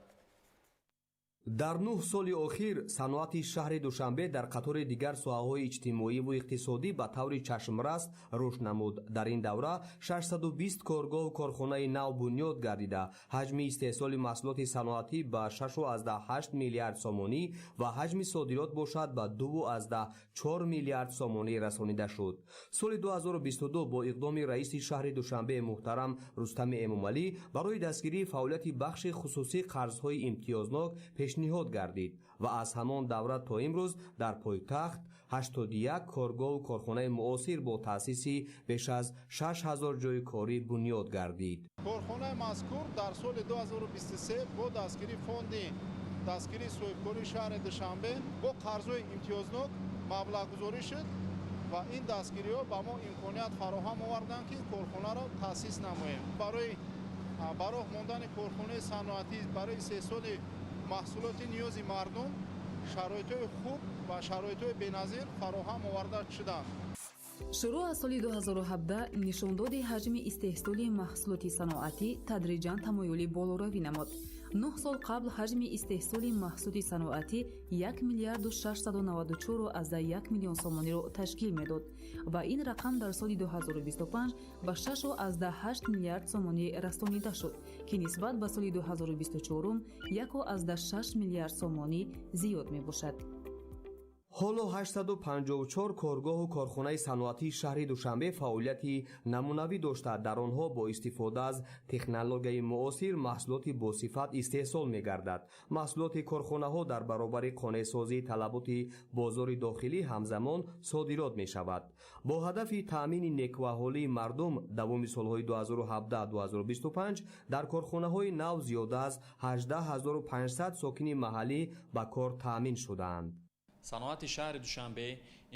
Дар 9 соли охир саноати шаҳри Душанбе дар қатори дигар соҳаҳои иҷтимоӣ ва иқтисодӣ ба таври чашмрас рушд намуд. Дар ин давра 620 коргоҳу корхонаи нав бунёд гардида, ҳаҷми истеҳсоли маҳсулоти саноатӣ ба 6,8 миллиард сомонӣ ва ҳаҷми содирот бошад ба 2,4 миллиард сомонӣ расонида шуд. Соли 2022 бо иқдоми раиси шаҳри Душанбе муҳтарам Рустами Эмомалӣ барои дастгирии фаъолияти бахши хусусӣ қарзҳои имтиёзнок пешниҳод гардид ва аз ҳамон давра то имрӯз дар пойтахт 81 коргоҳу корхонаи муосир бо таъсиси беш аз 6000 ҷойи корӣ бунёд гардид. Корхонаи мазкур дар соли 2023 бо дастгирии фонди дастгирии соҳибкории шаҳри Душанбе бо қарзҳои имтиёзнок маблағгузорӣ шуд ва ин дастгириҳо ба мо имконият фароҳам оварданд, ки корхонаро таъсис намоем. Барои ба роҳ мондани корхонаи саноатӣ барои истеҳсоли маҳсулоти ниёзи мардум шароитҳои хуб ва шароитҳои беназир фароҳам оварда шуданд. Шурӯъ аз соли 2017 нишондоди ҳаҷми истеҳсоли маҳсулоти саноатӣ тадриҷан тамоюли болоравӣ намуд. 9 сол қабл ҳаҷми истеҳсоли маҳсулоти саноатӣ 1 миллиарду 694,1 миллион сомониро ташкил медод ва ин рақам дар соли 2025 ба 6,8 миллиард сомонӣ расонида шуд, ки нисбат ба соли 2024 1,6 миллиард сомонӣ зиёд мебошад. Ҳоло 854 коргоҳу корхонаи саноатии шаҳри Душанбе фаъолияти намунавӣ дошта, дар онҳо бо истифода аз технологияи муосир маҳсулоти босифат истеҳсол мегардад. Маҳсулоти корхонаҳо дар баробари қонеъсозии талаботи бозори дохилӣ ҳамзамон содирот мешавад. Бо ҳадафи таъмини некӯаҳолии мардум давоми солҳои 2017-2025 дар корхонаҳои нав зиёда аз 18500 сокини маҳаллӣ ба кор таъмин шудаанд. Саноати шаҳри Душанбе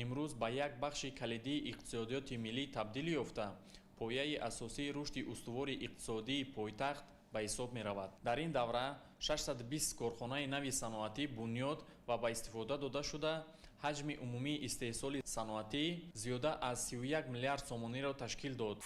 имрӯз ба як бахши калидии иқтисодиёти миллӣ табдил ёфта, пояи асосии рушди устувори иқтисодии пойтахт ба ҳисоб меравад. Дар ин давра 620 корхонаи нави саноатӣ бунёд ва ба истифода дода шуда, ҳаҷми умумии истеҳсоли саноатӣ зиёда аз 31 миллиард сомониро ташкил дод.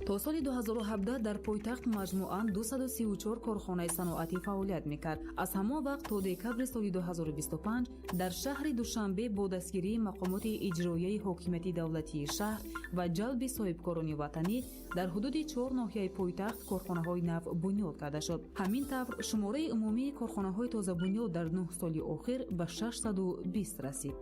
То соли 2017 дар пойтахт маҷмӯан 234 корхонаи саноатӣ фаъолият мекард. Аз ҳамон вақт то декабри соли 2025 дар шаҳри Душанбе бо дастгирии мақомоти иҷроияи ҳокимияти давлатии шаҳр ва ҷалби соҳибкорони ватанӣ дар ҳудуди 4 ноҳияи пойтахт корхонаҳои нав бунёд карда шуд. Ҳамин тавр шумораи умумии корхонаҳои тозабунёд дар 9 соли охир ба 620 расид.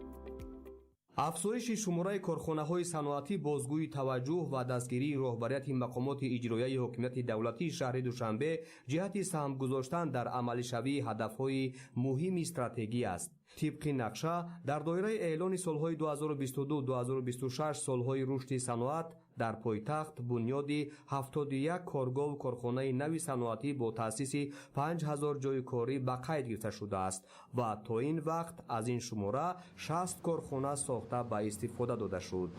Афзоиши шумораи корхонаҳои саноатӣ бозгӯи таваҷҷӯҳ ва дастгирии роҳбарияти мақомоти иҷроияи ҳокимияти давлатии шаҳри Душанбе ҷиҳати саҳм гузоштан дар амалишавии ҳадафҳои муҳими стратегӣ аст. Тибқи нақша дар доираи эълони солҳои 2022-2026 солҳои рушди саноат дар пойтахт бунёди 71 коргоҳу корхонаи нави саноатӣ бо таъсиси 5000 ҷойи корӣ ба қайд гирифта шудааст ва то ин вақт аз ин шумора 60 корхона сохта ба истифода дода шуд.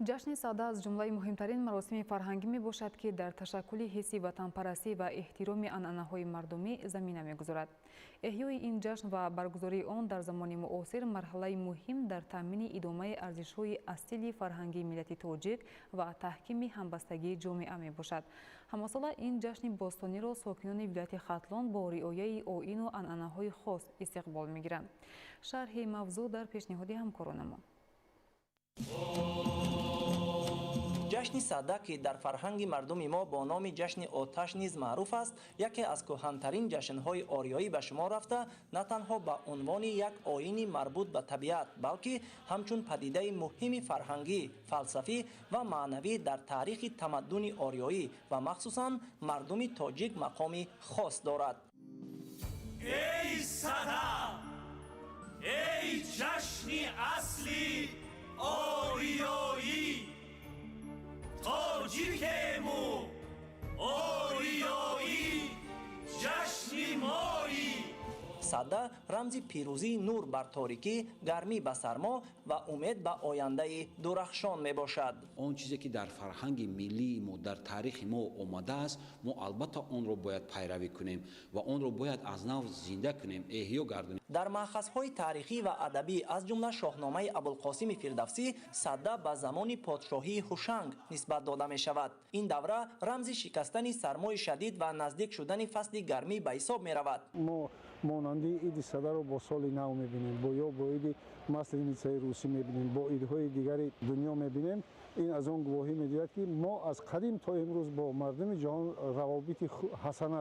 Ҷашни Сада аз ҷумлаи муҳимтарин маросими фарҳангӣ мебошад, ки дар ташаккули ҳисси ватанпарастӣ ва эҳтироми анъанаҳои мардумӣ замина мегузорад. Эҳёи ин ҷашн ва баргузории он дар замони муосир марҳалаи муҳим дар таъмини идомаи арзишҳои асили фарҳангии миллати тоҷик ва таҳкими ҳамбастагии ҷомеа мебошад. Ҳамасола ин ҷашни бостониро сокинони вилояти Хатлон бо риояи оину анъанаҳои хос истиқбол мегиранд. Шарҳи мавзӯъ дар пешниҳоди ҳамкоронамон. Ҷашни Сада, ки дар фарҳанги мардуми мо бо номи ҷашни оташ низ маъруф аст, яке аз кӯҳантарин ҷашнҳои ориёӣ ба шумор рафта, на танҳо ба унвони як оини марбут ба табиат, балки ҳамчун падидаи муҳими фарҳангӣ, фалсафӣ ва маънавӣ дар таърихи тамаддуни ориёӣ ва махсусан мардуми тоҷик мақоми хос дорад. Эй Сада! Эй ҷашни асли ориёӣ! Тоҷикему ориёӣ ҷашни моӣ. Сада рамзи пирӯзии нур бар торикӣ, гармӣ ба сармо ва умед ба ояндаи дурахшон мебошад. Он чизе ки дар фарҳанги миллии мо, дар таърихи мо омадааст, мо албатта онро бояд пайравӣ кунем ва онро бояд аз нав зинда кунем, эҳё гардонем. Дар маъхазҳои таърихӣ ва адабӣ, аз ҷумла Шоҳномаи Абулқосими Фирдавсӣ, Сада ба замони подшоҳии Ҳушанг нисбат дода мешавад. Ин давра рамзи шикастани сармои шадид ва наздик шудани фасли гармӣ ба ҳисоб меравад. Мо монанди иди Садаро бо соли нав мебинем, ё бо иди Масленицаи русӣ мебинем, бо идҳои дигари дунё мебинем. Ин аз он гувоҳӣ медиҳад, ки мо аз қадим то имрӯз бо мардуми ҷаҳон равобити ҳасана,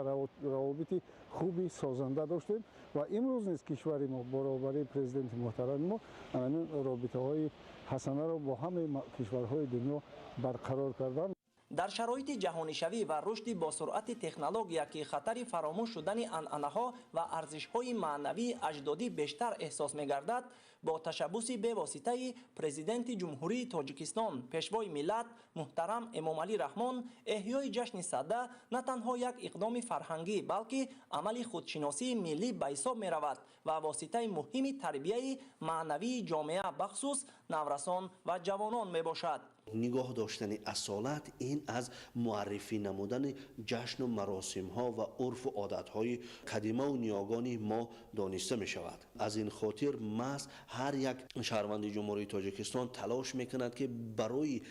равобити хуби созанда доштем ва имрӯз низ кишвари мо бо роҳбарии президенти муҳтарами мо ҳамин робитаҳои ҳасанаро бо ҳамаи кишварҳои дунё барқарор кардан. Дар шароити ҷаҳонишавӣ ва рушди босуръати технология, ки хатари фаромӯш шудани анъанаҳо ва арзишҳои маънавии аҷдодӣ бештар эҳсос мегардад, бо ташаббуси бевоситаи Президенти Ҷумҳурии Тоҷикистон, Пешвои миллат муҳтарам Эмомалӣ Раҳмон, эҳёи ҷашни Сада на танҳо як иқдоми фарҳангӣ, балки амали худшиносии миллӣ ба ҳисоб меравад ва воситаи муҳими тарбияи маънавии ҷомеа, бахусус наврасон ва ҷавонон мебошад. Нигоҳ доштани асолат ин аз муаррифӣ намудани ҷашну маросимҳо ва урфу одатҳои қадимаву ниёгони мо дониста мешавад. Аз ин хотир маҳз ҳар як шаҳрванди Ҷумҳурии Тоҷикистон талош мекунад, ки барои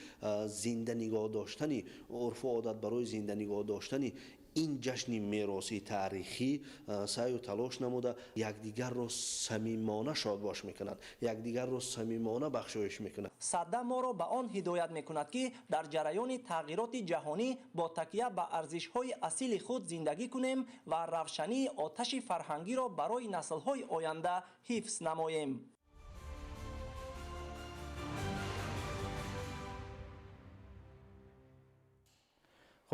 зинда нигоҳ доштани урфу одат, барои зинда нигоҳ доштани ин ҷашни мероси таърихӣ саъю талош намуда, якдигарро самимона шодбош мекунад, якдигарро самимона бахшоиш мекунад. Сада моро ба он ҳидоят мекунад, ки дар ҷараёни тағйироти ҷаҳонӣ бо такя ба арзишҳои асили худ зиндагӣ кунем ва равшании оташи фарҳангиро барои наслҳои оянда ҳифз намоем.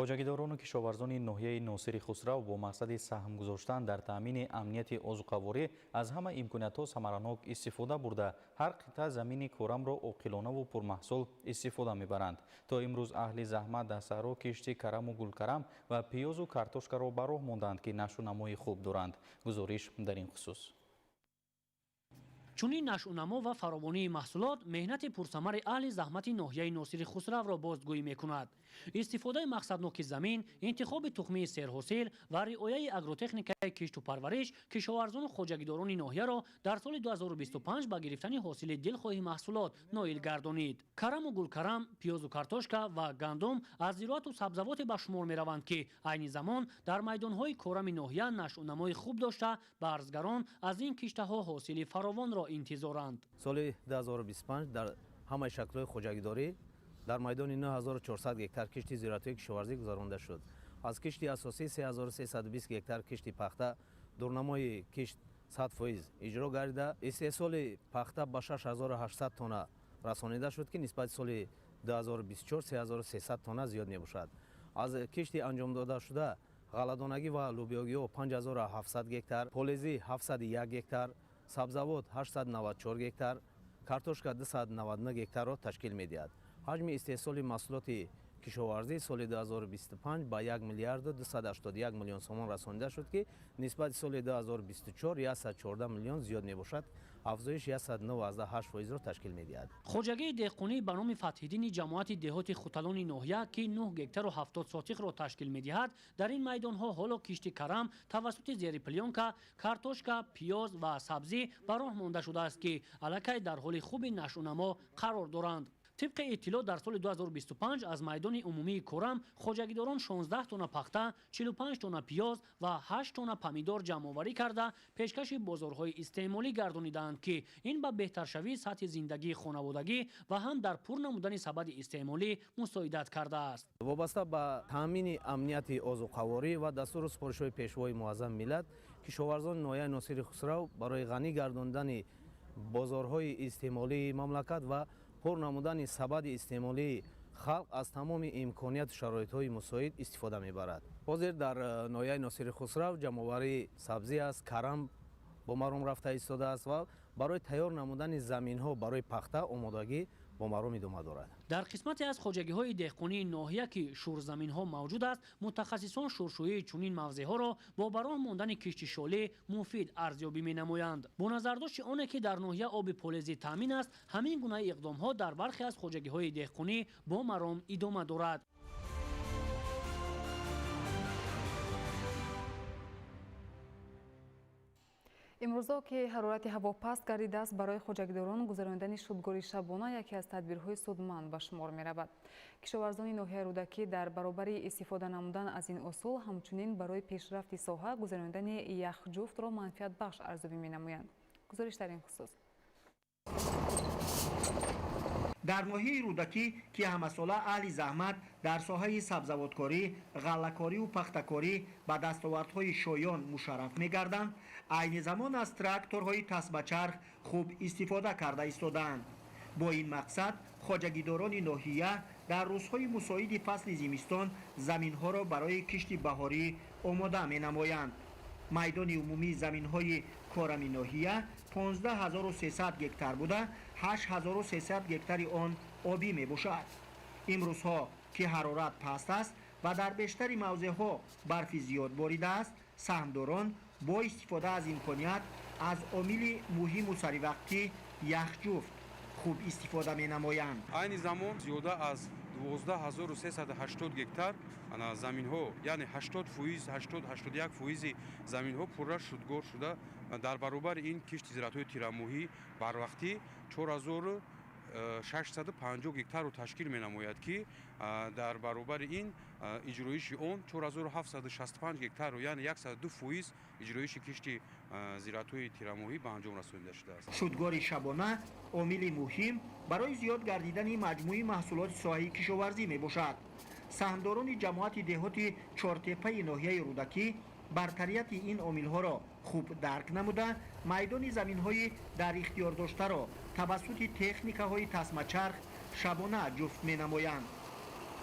Хоҷагидорону кишоварзони ноҳияи Носири Хусрав бо мақсади саҳм гузоштан дар таъмини амнияти озуқаворӣ аз ҳама имкониятҳо самаранок истифода бурда, ҳар қитъа замини корамро оқилонаву пурмаҳсул истифода мебаранд. То имрӯз аҳли заҳмат дар саҳро кишти караму гулкарам ва пиёзу картошкаро ба роҳ монданд, ки нашъунамо хуб доранд. Гузориш дар ин хусус. Чунин нашъунамо ва фаровонии маҳсулот меҳнати пурсамари аҳли заҳмати ноҳияи Носири Хусравро бозгӯӣ мекунад. Истифодаи мақсадноки замин, интихоби тухмии серҳосил ва риояи агротехникаи кишту парвариш кишоварзону хоҷагидорони ноҳияро дар соли 2025 ба гирифтани ҳосили дилхоҳи маҳсулот ноил гардонид. Караму гулкарам, пиёзу картошка ва гандум аз зироату сабзавоте ба шумор мераванд, ки айни замон дар майдонҳои корами ноҳия нашъунамои хуб дошта, барзгарон аз ин киштаҳо ҳосили фаровонро интизоранд. Соли 2025 дар ҳамаи шаклҳои хоҷагидорӣ дар майдони 9400 гектар кишти зироатҳои кишоварзӣ гузаронда шуд. Аз кишти асосӣ 3320 гектар кишти пахта, дурнамои кишт 100% иҷро гардида, истеҳсоли пахта ба 6800 тонна расонида шуд, ки нисбати соли 2024 3300 тонна зиёд мебошад. Аз кишти анҷомдодашуда ғалладонагӣ ва лӯбиёгиҳо 5700 гектар, полезӣ 701 гектар, сабзавот 894 гектар, картошка 299 гектарро ташкил медиҳад. Ҳаҷми истеҳсоли маҳсулоти кишоварзӣ соли 2025 ба 1 миллиарду 281 миллион сомон расонида шуд, ки нисбати соли 2024 114 миллион зиёд мебошад. Афзоиш 109,8%-ро ташкил медиҳад. Хоҷагии деҳқонӣ ба номи Фатҳиддини ҷамоати деҳоти Хуталони ноҳия, ки 9 гектару 70 сотихро ташкил медиҳад, дар ин майдонҳо ҳоло кишти карам тавассути зери плёнка, картошка, пиёз ва сабзӣ ба роҳ монда шудааст, ки аллакай дар ҳоли хуби нашъунамо қарор доранд. Тибқи иттилоъ, дар соли 2025 аз майдони умумии Корам хоҷагидорон 16 тонна пахта, 45 тонна пиёз ва 8 тонна помидор ҷамъоварӣ карда, пешкаши бозорҳои истеъмолӣ гардонидаанд, ки ин ба беҳтаршавии сатҳи зиндагии хонаводагӣ ва ҳам дар пур намудани сабади истеъмолӣ мусоидат кардааст. Вобаста ба таъмини амнияти озуқаворӣ ва дастуру супоришҳои Пешвои муаззами миллат, кишоварзони ноҳияи Носири Хусрав барои ғанӣ гардондани бозорҳои истеъмолии мамлакат ва пур намудани сабади истеъмолии халқ аз тамоми имконияту шароитҳои мусоид истифода мебарад. Ҳозир дар ноҳияи Носири Хусрав ҷамъоварии сабзӣ аст, карам бо маром рафта истодааст ва барои тайёр намудани заминҳо барои пахта омодагӣ бо маром идома дорад. Дар қисмате аз хоҷагиҳои деҳқонии ноҳия, ки шурзаминҳо мавҷуд аст, мутахассисон шуршӯии чунин мавзеъҳоро бо ба роҳ мондани кишти шолӣ муфид арзёбӣ менамоянд. Бо назардошти оне ки дар ноҳия оби полезӣ таъмин аст, ҳамин гунаи иқдомҳо дар бархе аз хоҷагиҳои деҳқонӣ бо маром идома дорад. Имрӯзо ки ҳарорати ҳаво паст гардидааст, барои хоҷагидорон гузаронидани шудгори шабона яке аз тадбирҳои судманд ба шумор меравад. Кишоварзони ноҳияи Рӯдакӣ дар баробари истифода намудан аз ин усул, ҳамчунин барои пешрафти соҳа гузаронидани яхҷуфтро манфиатбахш арзёбӣ менамоянд. Гузориш дар ин хусус. Дар ноҳияи Рӯдакӣ, ки ҳамасола аҳли заҳмат дар соҳаи сабзавоткорӣ, ғаллакорию пахтакорӣ ба дастовардҳои шоён мушарраф мегарданд, айни замон аз тракторҳои тасбачарх хуб истифода карда истодаанд. Бо ин мақсад хоҷагидорони ноҳия дар рӯзҳои мусоиди фасли зимистон заминҳоро барои кишти баҳорӣ омода менамоянд. Майдони умумии заминҳои корами ноҳия 15300 гектар буда, 8300 гектари он обӣ мебошад. Имрӯзҳо ки ҳарорат паст аст ва дар бештари мавзеъҳо барфи зиёд боридааст, саҳмдорон бо истифода аз имконият аз омили муҳиму саривақтӣ яхҷуфт хуб истифода менамоянд. Айни замон зиёда аз 12380 гектар заминҳо, яъне 80%, 80-81% заминҳо пурра шудгор шуда, дар баробари ин кишти зироатҳои тирамоҳӣ барвақтӣ 4650 гектарро ташкил менамояд, ки дар баробари ин иҷроиши он 4765 гектарро, яъне 102% иҷроиши кишти зироатҳои тирамоҳӣ ба анҷом расонида шудааст. Шудгори шабона омили муҳим барои зиёд гардидани маҷмӯи маҳсулоти соҳаи кишоварзӣ мебошад. Саҳмдорони ҷамоати деҳоти Чортепаи ноҳияи Рӯдакӣ бартарияти ин омилҳоро хуб дарк намуда, майдони заминҳои дар ихтиёр доштаро тавассути техникаҳои тасмачарх шабона ҷуфт менамоянд.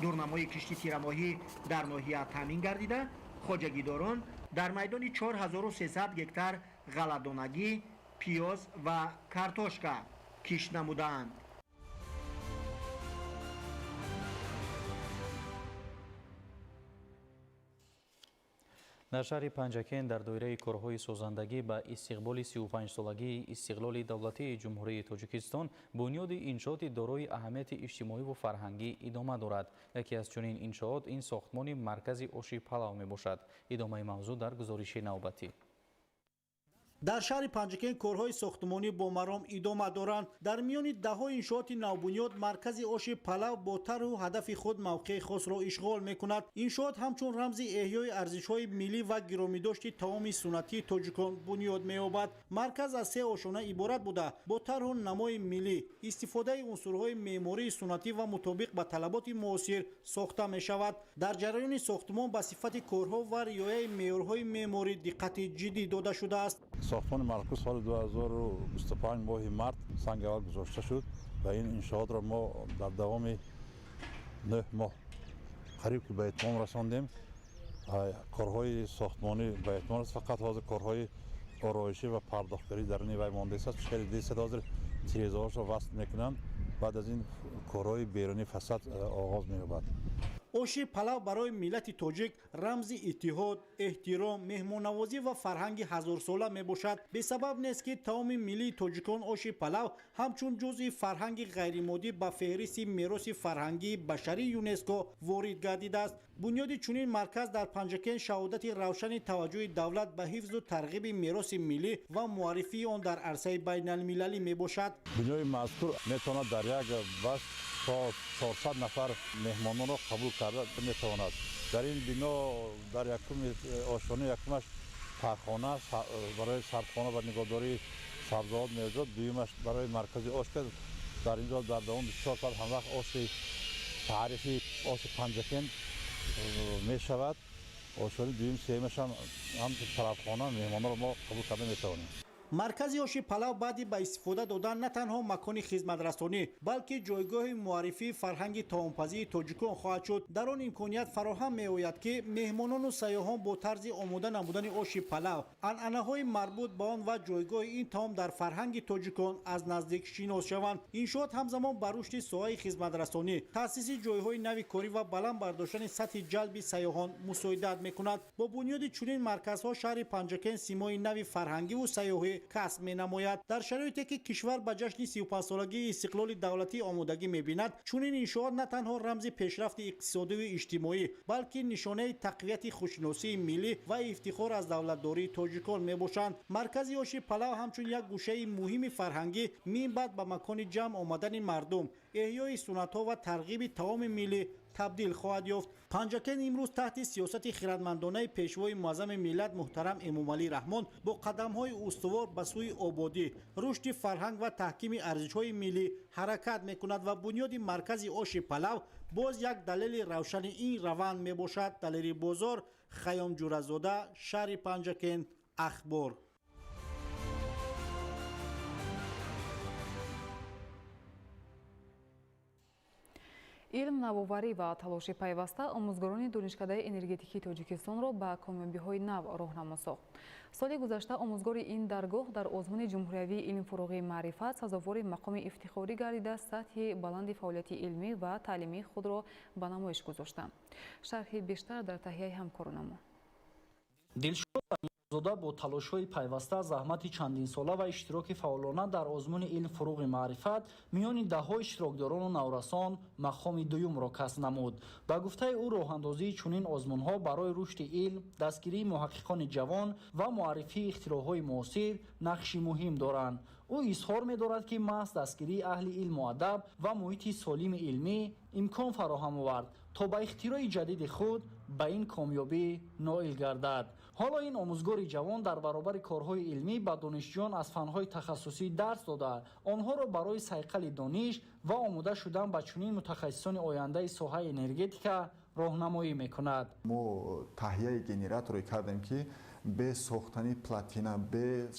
Дурнамои кишти тирамоҳӣ дар ноҳия таъмин гардида, хоҷагидорон дар майдони 4300 гектар ғалладонагӣ, пиёз ва картошка кишт намудаанд. Дар шаҳри Панҷакент дар доираи корҳои созандагӣ ба истиқболи 35-солагии истиқлоли давлатии Ҷумҳурии Тоҷикистон бунёди иншооти дорои аҳамияти иҷтимоӣ ва фарҳангӣ идома дорад. Яке аз чунин иншоот ин сохтмони маркази оши палав мебошад. Идомаи мавзӯъ дар гузориши навбатӣ. Дар шаҳри Панҷакент корҳои сохтмонӣ бо маром идома доранд. Дар миёни даҳҳои иншооти навбунёд маркази оши палав бо тарҳу ҳадафи худ мавқеи хосро ишғол мекунад. Иншоот ҳамчун рамзи эҳёи арзишҳои миллӣ ва гиромидошти таоми суннатии тоҷикон бунёд меёбад. Марказ аз се ошона иборат буда, бо тарҳу намои миллӣ, истифодаи унсурҳои меъмории суннатӣ ва мутобиқ ба талаботи муосир сохта мешавад. Дар ҷараёни сохтмон ба сифати корҳо ва риояи меъёрҳои меъморӣ диққати ҷиддӣ дода шудааст. Сохтмони марказ соли 2025 моҳи март санг аввал гузошта шуд ва ин иншоотро мо дар давоми 9 моҳ қариб ки ба итмом расондем. Корҳои сохтмонӣ ба итмом расид, фақат ҳозир корҳои ороишӣ ва пардохткарӣ дар ин вай мондааст. Хеле десад ҳозир тирезаҳошро васл мекунанд. Баъд аз ин корҳои берунӣ фасад оғоз меёбад. Оши палав барои миллати тоҷик рамзи иттиҳод, эҳтиром, меҳмоннавозӣ ва фарҳанги ҳазорсола мебошад. Бесабаб нест, ки таоми миллии тоҷикон оши палав ҳамчун ҷузъи фарҳанги ғайримоддӣ ба феҳристи мероси фарҳангии башарии ЮНЕСКО ворид гардидааст. Бунёди чунин марказ дар Панҷакент шаҳодати равшани таваҷҷӯҳи давлат ба ҳифзу тарғиби мероси миллӣ ва муаррифии он дар арсаи байналмилалӣ мебошад. Бинои мазкур метавонад дар як вақт То 400 нафар меҳмононро қабул карда метавонад. Дар ин бино дар якуми ошёнаи якумаш тархона барои сардхона ва нигоҳдории сабзавот меваҷот, дуюмаш барои маркази ош, ки дар ин ҷо дар давоми 24 соат ҳамвақт оши таърифи оши Панҷакент мешавад. Ошёнаи дуюм, сеюмаш ҳам тарабхона, меҳмононро мо қабул карда метавонем. Маркази оши палав баъди ба истифода додан на танҳо макони хизматрасонӣ, балки ҷойгоҳи муаррифии фарҳанги таомпазии тоҷикон хоҳад шуд. Дар он имконият фароҳам меояд, ки меҳмонону сайёҳон бо тарзи омода намудани оши палав, анъанаҳои марбут ба он ва ҷойгоҳи ин таом дар фарҳанги тоҷикон аз наздик шинос шаванд. Иншоот ҳамзамон ба рушди соҳаи хизматрасонӣ, таъсиси ҷойҳои нави корӣ ва баланд бардоштани сатҳи ҷалби сайёҳон мусоидат мекунад. Бо бунёди чунин марказҳо шаҳри Панҷакент симои нави фарҳангиву сайёҳӣ касб менамояд. Дар шароите ки кишвар ба ҷашни 35-солагии истиқлоли давлатӣ омодагӣ мебинад, чунин иншоот на танҳо рамзи пешрафти иқтисодиву иҷтимоӣ, балки нишонаи тақвияти худшиносии миллӣ ва ифтихор аз давлатдории тоҷикон мебошанд. Маркази оши палав ҳамчун як гӯшаи муҳими фарҳангӣ минбаъд ба макони ҷамъ омадани мардум, эҳёи суннатҳо ва тарғиби таоми миллӣ табдил хоҳад ёфт. Панҷакент имрӯз таҳти сиёсати хирадмандонаи пешвои муаззами миллат муҳтарам Эмомалӣ Раҳмон бо қадамҳои устувор ба сӯи ободӣ, рушди фарҳанг ва таҳкими арзишҳои миллӣ ҳаракат мекунад ва бунёди маркази оши палав боз як далели равшани ин раванд мебошад. Далери Бозор, Хайём Ҷуразода, шаҳри Панҷакент, Ахбор. Илм, навоварӣ ва талоши пайваста омӯзгорони Донишкадаи энергетикии Тоҷикистонро ба комёбиҳои нав роҳнамо сохт. Соли гузашта омӯзгори ин даргоҳ дар озмуни ҷумҳуриявии илм фуруғи маърифат сазовори мақоми ифтихорӣ гардида, сатҳи баланди фаъолияти илмӣ ва таълимии худро ба намоиш гузоштанд. Шарҳи бештар дар таҳияи ҳамкоронамон. Зода бо талошҳои пайваста, заҳмати чандинсола ва иштироки фаъолона дар озмуни илм фуруғи маърифат миёни даҳҳо иштирокдорону наврасон мақоми дуюмро касб намуд. Ба гуфтаи ӯ, роҳандозии чунин озмунҳо барои рушди илм, дастгирии муҳаққиқони ҷавон ва муаррифии ихтироъҳои муосир нақши муҳим доранд. Ӯ изҳор медорад, ки маҳз дастгирии аҳли илму адаб ва муҳити солими илмӣ имкон фароҳам овард, то ба ихтирои ҷадиди худ ба ин комёбӣ ноил гардад. Ҳоло ин омӯзгори ҷавон дар баробари корҳои илмӣ ба донишҷӯён аз фанҳои тахассусӣ дарс дода, онҳоро барои сайқали дониш ва омода шудан ба чунин мутахассисони ояндаи соҳаи энергетика роҳнамоӣ мекунад. Мо таҳияи генераторе кардем, ки бе сохтани платина, бе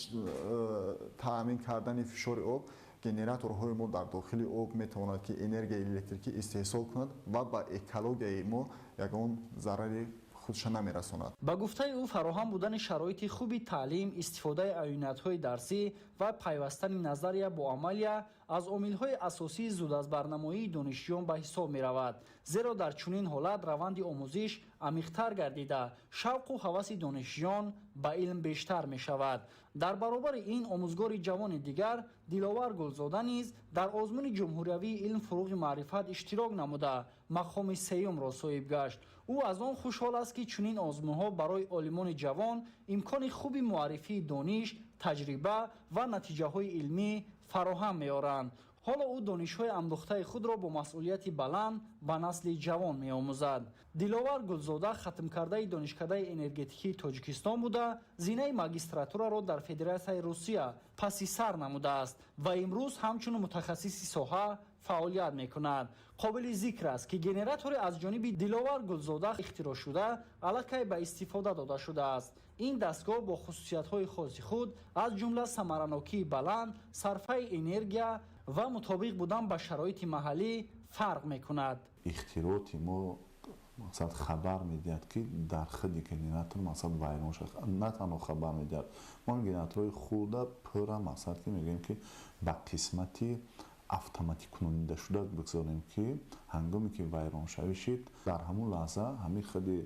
таъмин кардани фишори об, генераторҳои мо дар дохили об метавонад, ки энергияи электрикӣ истеҳсол кунад ва ба экологияи мо ягон зарари худша намерасонад. Ба гуфтаи ӯ, фароҳам будани шароити хуби таълим, истифодаи аюниятҳои дарсӣ ва пайвастани назария бо амалия аз омилҳои асосии зудазбарнамоии донишҷӯён ба ҳисоб меравад, зеро дар чунин ҳолат раванди омӯзиш амиқтар гардида, шавқу ҳаваси донишҷӯён ба илм бештар мешавад. Дар баробари ин, омӯзгори ҷавони дигар Диловар Гулзода низ дар озмуни ҷумҳуриявии илм фуруғи маърифат иштирок намуда, мақоми сеюмро соҳиб гашт. Ӯ аз он хушҳол аст, ки чунин озмунҳо барои олимони ҷавон имкони хуби муаррифии дониш, таҷриба ва натиҷаҳои илмӣ фароҳам меоранд. Ҳоло ӯ донишҳои андӯхтаи худро бо масъулияти баланд ба насли ҷавон меомӯзад. Диловар Гулзода хатмкардаи Донишкадаи энергетикии Тоҷикистон буда, зинаи магистратураро дар Федератсияи Русия паси сар намудааст ва имрӯз ҳамчун мутахассиси соҳа фаъолият мекунад. Қобили зикр аст, ки генератори аз ҷониби Диловар Гулзода ихтироъ шуда аллакай ба истифода дода шудааст. Ин дастгоҳ бо хусусиятҳои хоси худ, аз ҷумла самаранокии баланд, сарфаи энергия ва мутобиқ будан ба шароити маҳаллӣ фарқ мекунад. Ихтирооти мо мақсад хабар медиҳад, ки дар худи генератор мақсад вайрон шуд. На танҳо хабар медиҳад, мо генераторҳои хурда пурра мақсад ки мегӯем, ки ба қисмати автоматикунонидашуда бигзорем, ки ҳангоме ки вайроншавӣ шид, дар ҳамон лаҳза ҳамин худи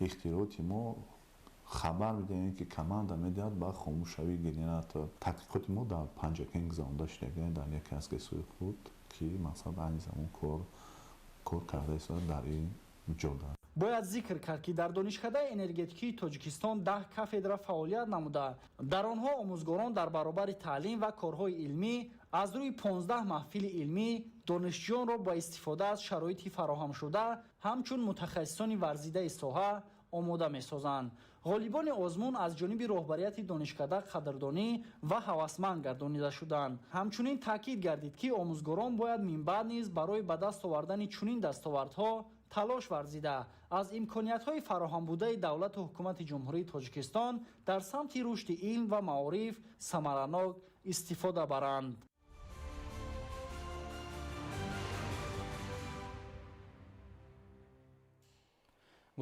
ихтирооти мо хабар медиҳем, ки команда медиҳад ба хомӯшшавии генератор. Таҳқиқоти мо дар Панҷакент гузаронда шуда, дар яке аз ГЭСҳои худ, ки мақсад айни замон кор карда истода дар ин ҷода. Бояд зикр кард, ки дар Донишкадаи энергетикии Тоҷикистон 10 кафедра фаъолият намуда, дар онҳо омӯзгорон дар баробари таълим ва корҳои илмӣ аз рӯи 15 маҳфили илмӣ Донишҷӯёнро ба истифода аз шароити фароҳамшуда ҳамчун мутахассисони варзидаи соҳа омода месозанд. Ғолибони озмун аз ҷониби роҳбарияти донишкада қадрдонӣ ва ҳавасманд гардонида шуданд. Ҳамчунин таъкид гардид, ки омӯзгорон бояд минбаъд низ барои ба даст овардани чунин дастовардҳо талош варзида, аз имкониятҳои фароҳамбудаи давлату ҳукумати Ҷумҳурии Тоҷикистон дар самти рушди илм ва маориф самаранок истифода баранд.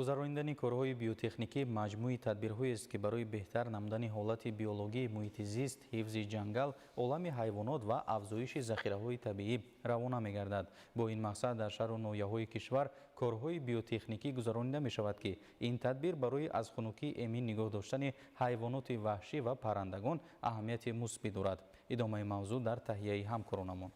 Гузаронидани корҳои биотехникӣ маҷмӯи тадбирҳоест, ки барои беҳтар намудани ҳолати биологии муҳити зист, ҳифзи ҷангал, олами ҳайвонот ва афзоиши захираҳои табиӣ равона мегардад. Бо ин мақсад дар шаҳру ноҳияҳои кишвар корҳои биотехникӣ гузаронида мешавад, ки ин тадбир барои аз хунукӣ эмин нигоҳ доштани ҳайвоноти ваҳшӣ ва паррандагон аҳамияти мусбӣ дорад. Идомаи мавзӯъ дар таҳияи ҳамкоронамон.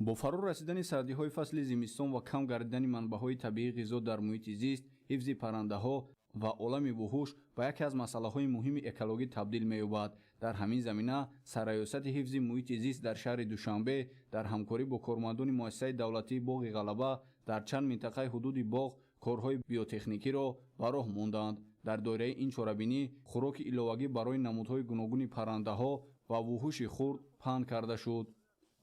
Бо фаро расидани сардиҳои фасли зимистон ва кам гардидани манбаъҳои табиии ғизо дар муҳити зист, ҳифзи паррандаҳо ва олами вуҳуш ба яке аз масъалаҳои муҳими экологӣ табдил меёбад. Дар ҳамин замина Сарраёсати ҳифзи муҳити зист дар шаҳри Душанбе дар ҳамкорӣ бо кормандони муассисаи давлатии Боғи Ғалаба дар чанд минтақаи ҳудуди боғ корҳои биотехникиро ба роҳ монданд. Дар доираи ин чорабинӣ хӯроки иловагӣ барои намудҳои гуногуни паррандаҳо ва вуҳуши хурд паҳн карда шуд.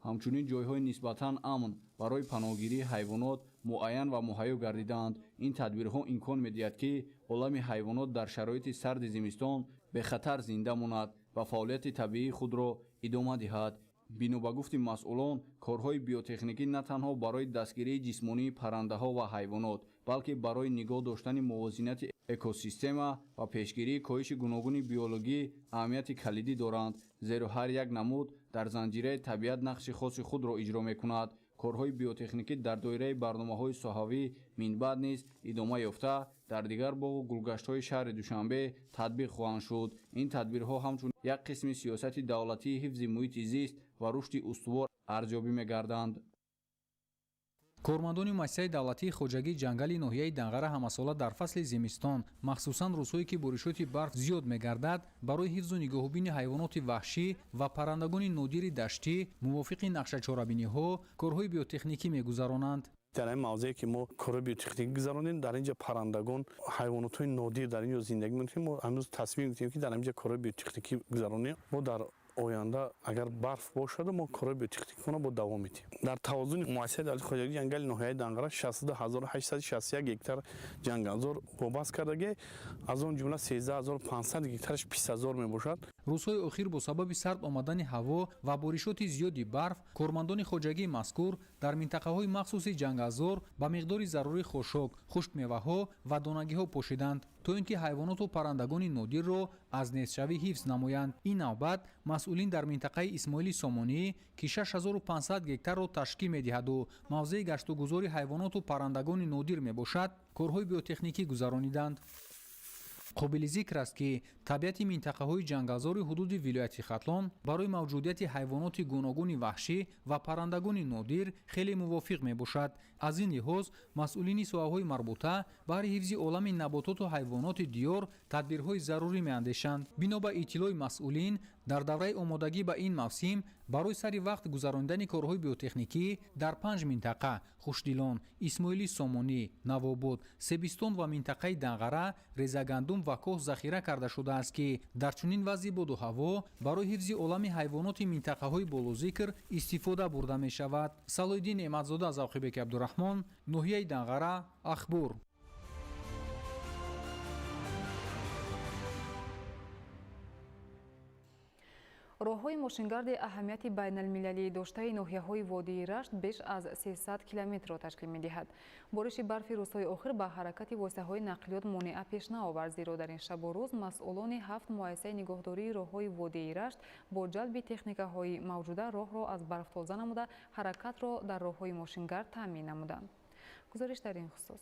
Ҳамчунин ҷойҳои нисбатан амн барои паноҳгирии ҳайвонот муайян ва муҳайё гардидаанд. Ин тадбирҳо имкон медиҳад, ки олами ҳайвонот дар шароити сарди зимистон бехатар зинда монад ва фаъолияти табиии худро идома диҳад. Бино ба гуфти масъулон, корҳои биотехникӣ на танҳо барои дастгирии ҷисмонии паррандаҳо ва ҳайвонот, балки барои нигоҳ доштани мувозинати экосистема ва пешгирии коҳиши гуногуни биологӣ аҳамияти калидӣ доранд, зеро ҳар як намуд дар занҷираи табиат нақши хоси худро иҷро мекунад. Корҳои биотехникӣ дар доираи барномаҳои соҳавӣ минбаъд низ идома ёфта, дар дигар боғу гулгаштҳои шаҳри Душанбе татбиқ хоҳанд шуд. Ин тадбирҳо ҳамчун як қисми сиёсати давлатии ҳифзи муҳити зист ва рушди устувор арзёбӣ мегарданд. Кормандони муассисаи давлатии хоҷагии ҷангали ноҳияи Данғара ҳамасола дар фасли зимистон, махсусан рӯзҳое ки боришоти барф зиёд мегардад, барои ҳифзу нигоҳубини ҳайвоноти ваҳшӣ ва паррандагони нодири даштӣ мувофиқи нақшачорабиниҳо корҳои биотехникӣ мегузаронанд. Дар ин мавзее ки мо корҳои биотехникӣ гузаронем, дар инҷа паррандагон, ҳайвонотҳои нодир дар инҷо зиндагӣ мекунем. Мо ҳамрӯз тасмим гирифтем, ки дар инҷа корҳои биотехникӣ гузаронем. Мо дар оянда агар барф бошад, мо корҳои биотехникиро бо давом медиҳем. Дар тавозуни муассисаи давлатии хоҷагии ҷангали ноҳияи Данғара 62861 гектар ҷангалзор вобаст кардагӣ, аз он ҷумла 13500 гектараш пистазор мебошад. Рӯзҳои охир бо сабаби сард омадани ҳаво ва боришоти зиёди барф, кормандони хоҷагии мазкур дар минтақаҳои махсуси ҷангалзор ба миқдори зарурӣ хошок, хушкмеваҳо ва донагиҳо пошиданд, то ин ки ҳайвоноту паррандагони нодирро аз нестшавӣ ҳифз намоянд. Ин навбат масъулин дар минтақаи Исмоили Сомонӣ, ки 6500 гектарро ташкил медиҳаду мавзеи гаштугузори ҳайвоноту паррандагони нодир мебошад, корҳои биотехникӣ гузарониданд. Қобили зикр аст, ки табиати минтақаҳои ҷангалзори ҳудуди вилояти Хатлон барои мавҷудияти ҳайвоноти гуногуни ваҳшӣ ва паррандагони нодир хеле мувофиқ мебошад. Аз ин лиҳоз масъулини соҳаҳои марбута баҳри ҳифзи олами набототу ҳайвоноти диёр тадбирҳои зарурӣ меандешанд. Бино ба иттилои масъулин, дар давраи омодагӣ ба ин мавсим барои сари вақт гузаронидани корҳои биотехникӣ дар 5 минтақа Хушдилон, Исмоили Сомонӣ, Навобод, Себистон ва минтақаи Данғара резагандум ва коҳ захира карда шудааст, ки дар чунин вазъи боду ҳаво барои ҳифзи олами ҳайвоноти минтақаҳои болозикр истифода бурда мешавад. Салоҳиддин Неъматзода, Завқибеки Абдураҳмон, ноҳияи Данғара, Ахбор. Роҳҳои мошингарди аҳамияти байналмилалӣ доштаи ноҳияҳои водии Рашт беш аз 300 километрро ташкил медиҳад. Бориши барфи рӯзҳои охир ба ҳаракати воситаҳои нақлиёт монеа пеш наовард, зеро дар ин шабу рӯз масъулони 7 муассисаи нигоҳдории роҳҳои водии Рашт бо ҷалби техникаҳои мавҷуда роҳро аз барф тоза намуда, ҳаракатро дар роҳҳои мошингард таъмин намуданд. Гузориш дар ин хусус.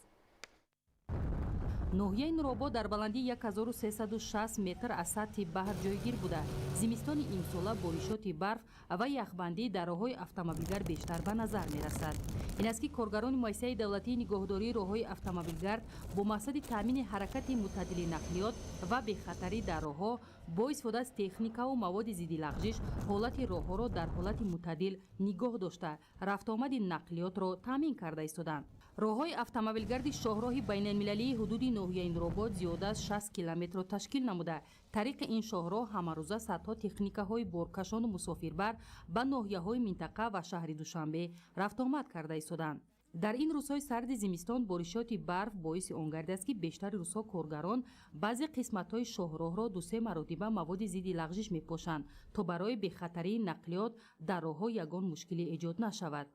Ноҳияи Нуробод дар баландии 1360 метр аз сатҳи баҳр ҷойгир буда, зимистони имсола боришоти барф ва яхбандӣ дар роҳҳои автомобилгард бештар ба назар мерасад. Ин аст, ки коргарони муассисаи давлатии нигоҳдории роҳҳои автомобилгард бо мақсади таъмини ҳаракати мӯътадили нақлиёт ва бехатарӣ дар роҳҳо бо истифода аз техникаву маводи зидди лағжиш ҳолати роҳҳоро дар ҳолати мӯътадил нигоҳ дошта, рафтуомади нақлиётро таъмин карда истоданд. Роҳҳои автомобилгарди шоҳроҳи байналмилалии ҳудуди ноҳияи Нуробод зиёда аз 60 километрро ташкил намуда, тариқи ин шоҳроҳ ҳамарӯза садҳо техникаҳои боркашону мусофирбар ба ноҳияҳои минтақа ва шаҳри Душанбе рафтуомад карда истоданд. Дар ин рӯзҳои сарди зимистон боришоти барф боиси он гардидааст, ки бештари рӯзҳо коргарон баъзе қисматҳои шоҳроҳро ду-се маротиба маводи зидди лағжиш мепошанд, то барои бехатарии нақлиёт дар роҳҳо ягон мушкилӣ эҷод нашавад.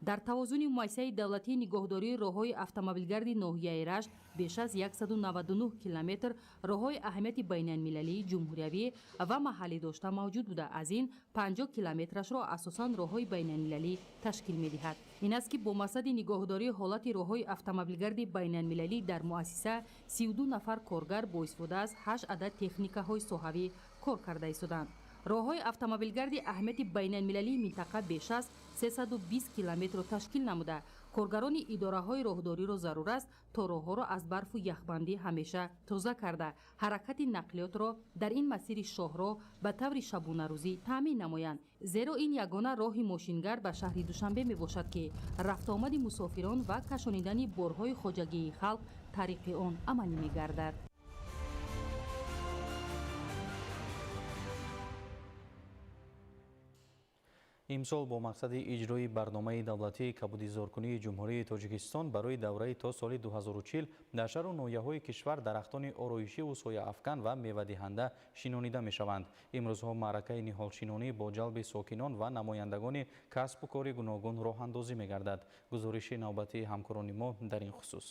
Дар тавозуни муассисаи давлатии нигоҳдории роҳҳои автомобилгарди ноҳияи Рашт беш аз 199 километр роҳҳои аҳамияти байналмилалӣ, ҷумҳуриявӣ ва маҳаллӣ дошта мавҷуд буда, аз ин 50 километрашро асосан роҳҳои байналмилалӣ ташкил медиҳад. Ин аст, ки бо мақсади нигоҳдории ҳолати роҳҳои автомобилгарди байналмилалӣ дар муассиса 32 нафар коргар бо истифода аз 8 адад техникаҳои соҳавӣ кор карда истоданд. Роҳҳои автомобилгарди аҳамияти байналмилалии минтақа беш аз 320 километрро ташкил намуда, коргарони идораҳои роҳдориро зарур аст, то роҳҳоро аз барфу яхбандӣ ҳамеша тоза карда, ҳаракати нақлиётро дар ин масири шоҳроҳ ба таври шабонарӯзӣ таъмин намоянд. Зеро ин ягона роҳи мошингард ба шаҳри Душанбе мебошад, ки рафтуомади мусофирон ва кашонидани борҳои хоҷагии халқ тариқи он амалӣ мегардад. Имсол бо мақсади иҷрои барномаи давлатии кабудизоркунии Ҷумҳурии Тоҷикистон барои давраи то соли 2040 дар шаҳру ноҳияҳои кишвар дарахтони ороишиву сояафкан ва мевадиҳанда шинонида мешаванд. Имрӯзҳо маъракаи ниҳолшинонӣ бо ҷалби сокинон ва намояндагони касбу кори гуногун роҳандозӣ мегардад. Гузориши навбатии ҳамкорони мо дар ин хусус.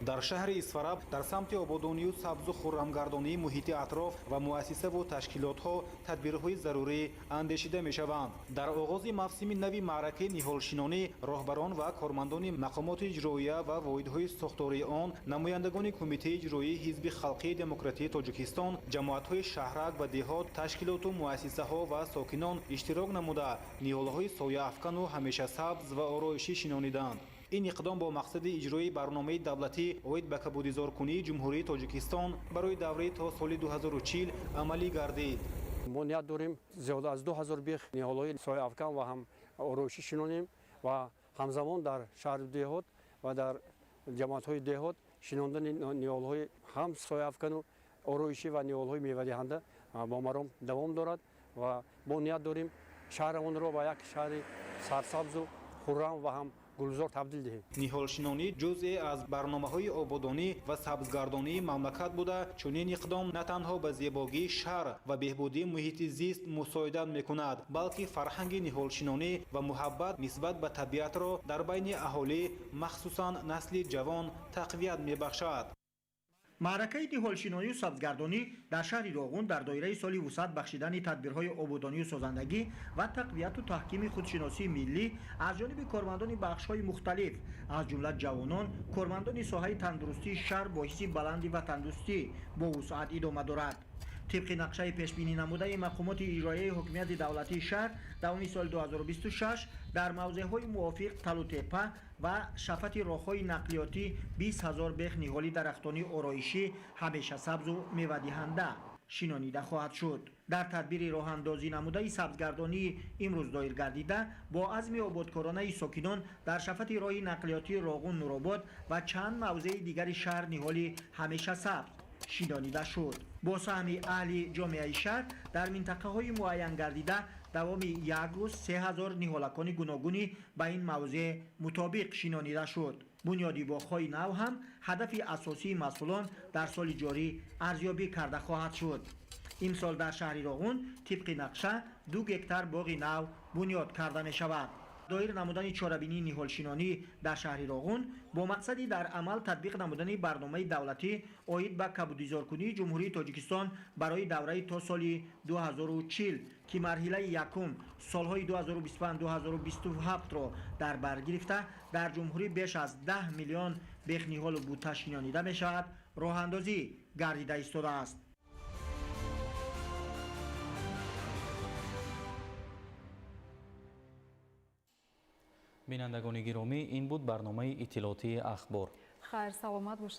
Дар шаҳри Исфараб дар самти ободонию сабзу хуррамгардонии муҳити атроф ва муассисаву ташкилотҳо тадбирҳои зарурӣ андешида мешаванд. Дар оғози мавсими нави маъракаи ниҳолшинонӣ роҳбарон ва кормандони мақомоти иҷроия ва воҳидҳои сохтории он, намояндагони Кумитаи иҷроии Ҳизби халқии демократии Тоҷикистон, ҷамоатҳои шаҳрак ва деҳот, ташкилоту муассисаҳо ва сокинон иштирок намуда, ниҳолҳои сояафкану ҳамешасабз ва ороишӣ шинониданд. Ин иқдом бо мақсади иҷрои барномаи давлатӣ оид ба кабудизоркунии Ҷумҳурии Тоҷикистон барои давраи то соли 2040 амалӣ гардид. Мо ният дорем зиёда аз 2000 бех ниҳолҳои сояафкан ва ҳам ороишӣ шинонем ва ҳамзамон дар шаҳру деҳот ва дар ҷамоатҳои деҳот шинондани ниҳолҳои ҳам сояафкану ороишӣ ва ниҳолҳои мевадиҳанда бо маром давом дорад ва мо ният дорем шаҳрамонро ба як шаҳри сарсабзу хуррам ва ҳам гулзор табдил диҳем. Ниҳолшинонӣ ҷузъе аз барномаҳои ободонӣ ва сабзгардонии мамлакат буда, чунин иқдом на танҳо ба зебогии шаҳр ва беҳбудии муҳити зист мусоидат мекунад, балки фарҳанги ниҳолшинонӣ ва муҳаббат нисбат ба табиатро дар байни аҳолӣ, махсусан насли ҷавон, тақвият мебахшад. Маъракаи ниҳолшинонию сабзгардонӣ дар шаҳри Роғун дар доираи соли вусъат бахшидани тадбирҳои ободонию созандагӣ ва тақвияту таҳкими худшиносии миллӣ аз ҷониби кормандони бахшҳои мухталиф, аз ҷумла ҷавонон, кормандони соҳаи тандурустии шаҳр бо ҳисси баланди ватандӯстӣ бо вусъат идома дорад. Тибқи нақшаи пешбинӣ намудаи мақомоти иҷроияи ҳокимияти давлатии шаҳр, давоми соли 2026 дар мавзеъҳои мувофиқ Талутепа ва шафати роҳҳои нақлиётӣ 20 000 бех ниҳоли дарахтони ороишӣ ҳамешасабзу мевадиҳанда шинонида хоҳад шуд. Дар тадбири роҳандозӣ намудаи сабзгардонии имрӯз доир гардида бо азми ободкоронаи сокинон дар шафати роҳи нақлиётии Роғун Нуробод ва чанд мавзеи дигари шаҳр ниҳоли ҳамешасабз шинонида шуд. Бо саҳми аҳли ҷомеаи шаҳр дар минтақаҳои муайян гардида давоми як рӯз 3000 ниҳолакони гуногунӣ ба ин мавзеъ мутобиқ шинонида шуд. Бунёди боғҳои нав ҳам ҳадафи асосии масъулон дар соли ҷорӣ арзёбӣ карда хоҳад шуд. Имсол дар шаҳри Роғун тибқи нақша 2 гектар боғи нав бунёд карда мешавад. Доир намудани чорабинии ниҳолшинонӣ дар шаҳри Роғун бо мақсади дар амал татбиқ намудани барномаи давлатӣ оид ба кабудизоркунии Ҷумҳурии Тоҷикистон барои давраи то соли 2040, ки марҳилаи якум солҳои 2025-2027-ро дар бар гирифта, дар ҷумҳурӣ беш аз 10 миллион бехниҳолу бута шинонида мешавад, роҳандозӣ гардида истодааст. Бинандагони гиромӣ, ин буд барномаи иттилоотии Ахбор. Хайр, саломат бошед.